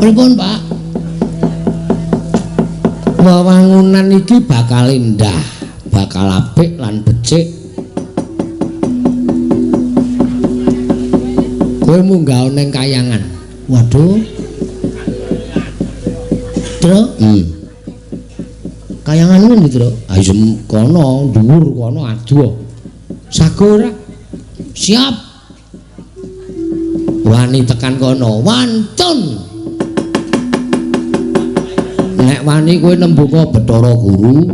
Pripun, Pak? Wewangunan iki bakal indah, bakal apik lan becik. Kowe munggah ning kayangan. Waduh. Tru? Kayangan ngendi, Tru? Ha iya kono, dhuwur kono adoh. Sago ora? Siap. Wani tekan kono, wantun. Nek wani kowe nembuka Bathara Guru,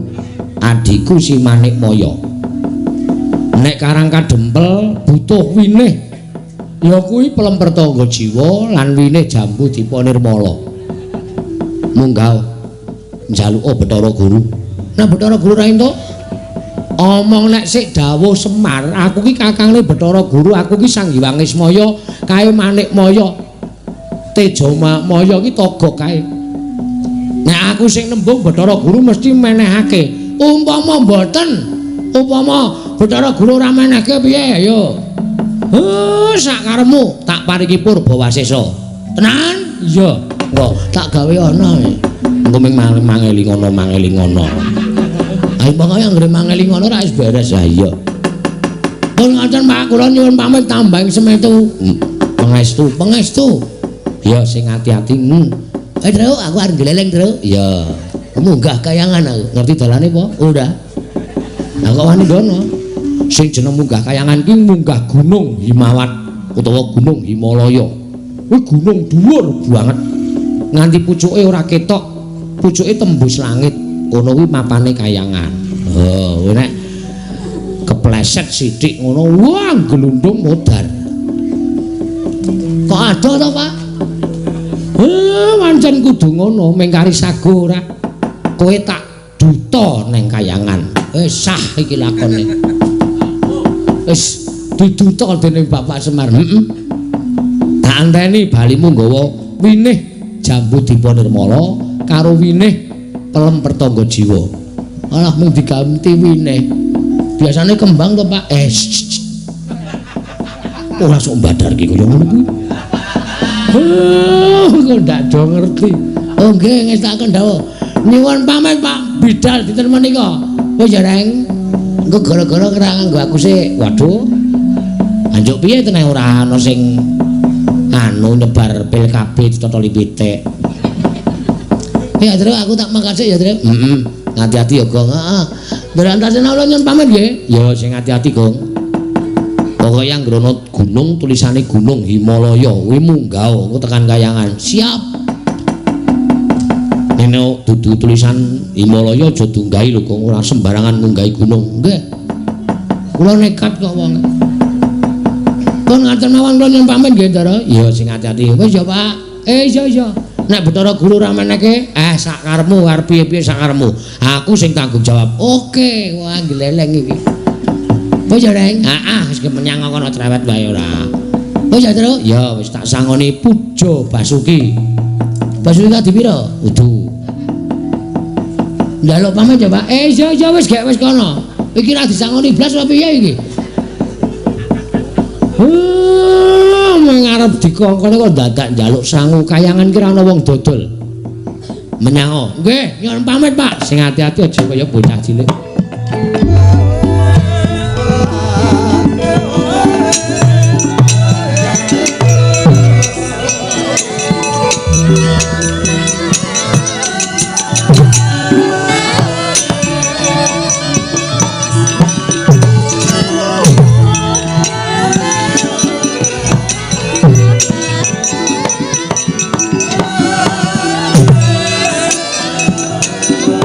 adhiku si Manikmaya. Nek Karang Kadempel butuh winih, ya kuwi pelem pertangga jiwa lan winih jambu dipa nirmala. Munggah njaluka Bathara Guru. Nek Bathara Guru ra entuk, omong nek sik dawuh Semar, aku ki kakangne Bathara Guru, aku ki Sang Hyang Ismaya, kae Manikmaya. Tejamaya ki togok kae. Nek aku sing nembung Bathara Guru mesti menehake. Umpama mboten, upama Bathara Guru ora menehke piye ayo. Sak karepmu tak paringi purba wasesa. Tenan? Iya. Engko tak gawe ana. Engko ming mangeli ngono, mangeli ngono. Ayo pokoke anggere mangeli ngono ra wis beres. Ha iya. Pun ngoten Pak, kula nyuwun pamit tambahing semetu. Pangestu, pangestu. Ya sing ati-ati. Tru, aku arep gleleng, Tru. Iya. Munggah kayangan aku. Ngerti dalane apa? Ora. Lah kok wani ngono? Sing jeneng munggah kayangan ki munggah Gunung Himawat utawa Gunung Himalaya. Kuwi gunung dhuwur banget. Nganti pucuke ora ketok, pucuke tembus langit. Kono kuwi mapane kayangan. Oh, nek kepleset sithik ngono, wah glundung modar. Kok adoh to, Pak? Pancen kudu ngono, mengkari sago ora. Kowe tak duta neng kayangan. Sah iki lakone. Wis diduta dening Bapak Semar. Heeh. Tak anteni balimu nggawa winih jambu dipa nirmala karo winih pelem pertangga jiwa. Alah mung diganti winih. Biasane kembang to, Pak? Ora sok mbadar ki kaya ngono kuwi. Kok ndak do ngerti. Oh nggih, ngestakaken dawuh. Nyuwun pamit Pak Bidal dinten menika. Wis ya, Reng. Engko gara-gara ora nganggo aku sik. Waduh. Anjuk piye teneh ora ana sing anu nyebar pil KB ditotoli pitik. Ya, Tru, aku tak mangkat sik ya, Tru. Heeh. Hati-hati ya, Gong. Heeh. Ndrantasena kula nyuwun pamit nggih. Ya sing hati-hati, Gong. Pokoke anggere ana gunung tulisane Gunung Himalaya kuwi munggah engko tekan kayangan. Siap. Nek dudu tulisan Himalaya aja dunggahi lho, Gong. Ora sembarangan ngunggahi gunung. Nggih. Kula nekat kok wong. Pun ngaten mawon kula nyuwun pamit nggih, Ndara. Ya sing ati-ati. Wis ya, Pak. Iya iya. Nek Bathara Guru ora menehke, sak karepmu arep piye-piye sak karepmu. Aku sing tanggung jawab. Oke, wah gleleng iki. Wis ya, Reng. Heeh, wis menyang kono cerewet wae ora. Wis ya, Tru. Ya wis tak sangoni Puja Basuki. Basuki kadi pira? Kudu. Njaluk pamit ya, Pak. Iya iya wis gek wis kono. Iki ra disangoni blas apa piye iki? Mengarep dikongkon kok dadak njaluk sangu kayangan ki ra ana wong dodol. Menyango. Nggih, nyuwun pamit, Pak. Sing ati-ati aja kaya bocah cilik. Ayo.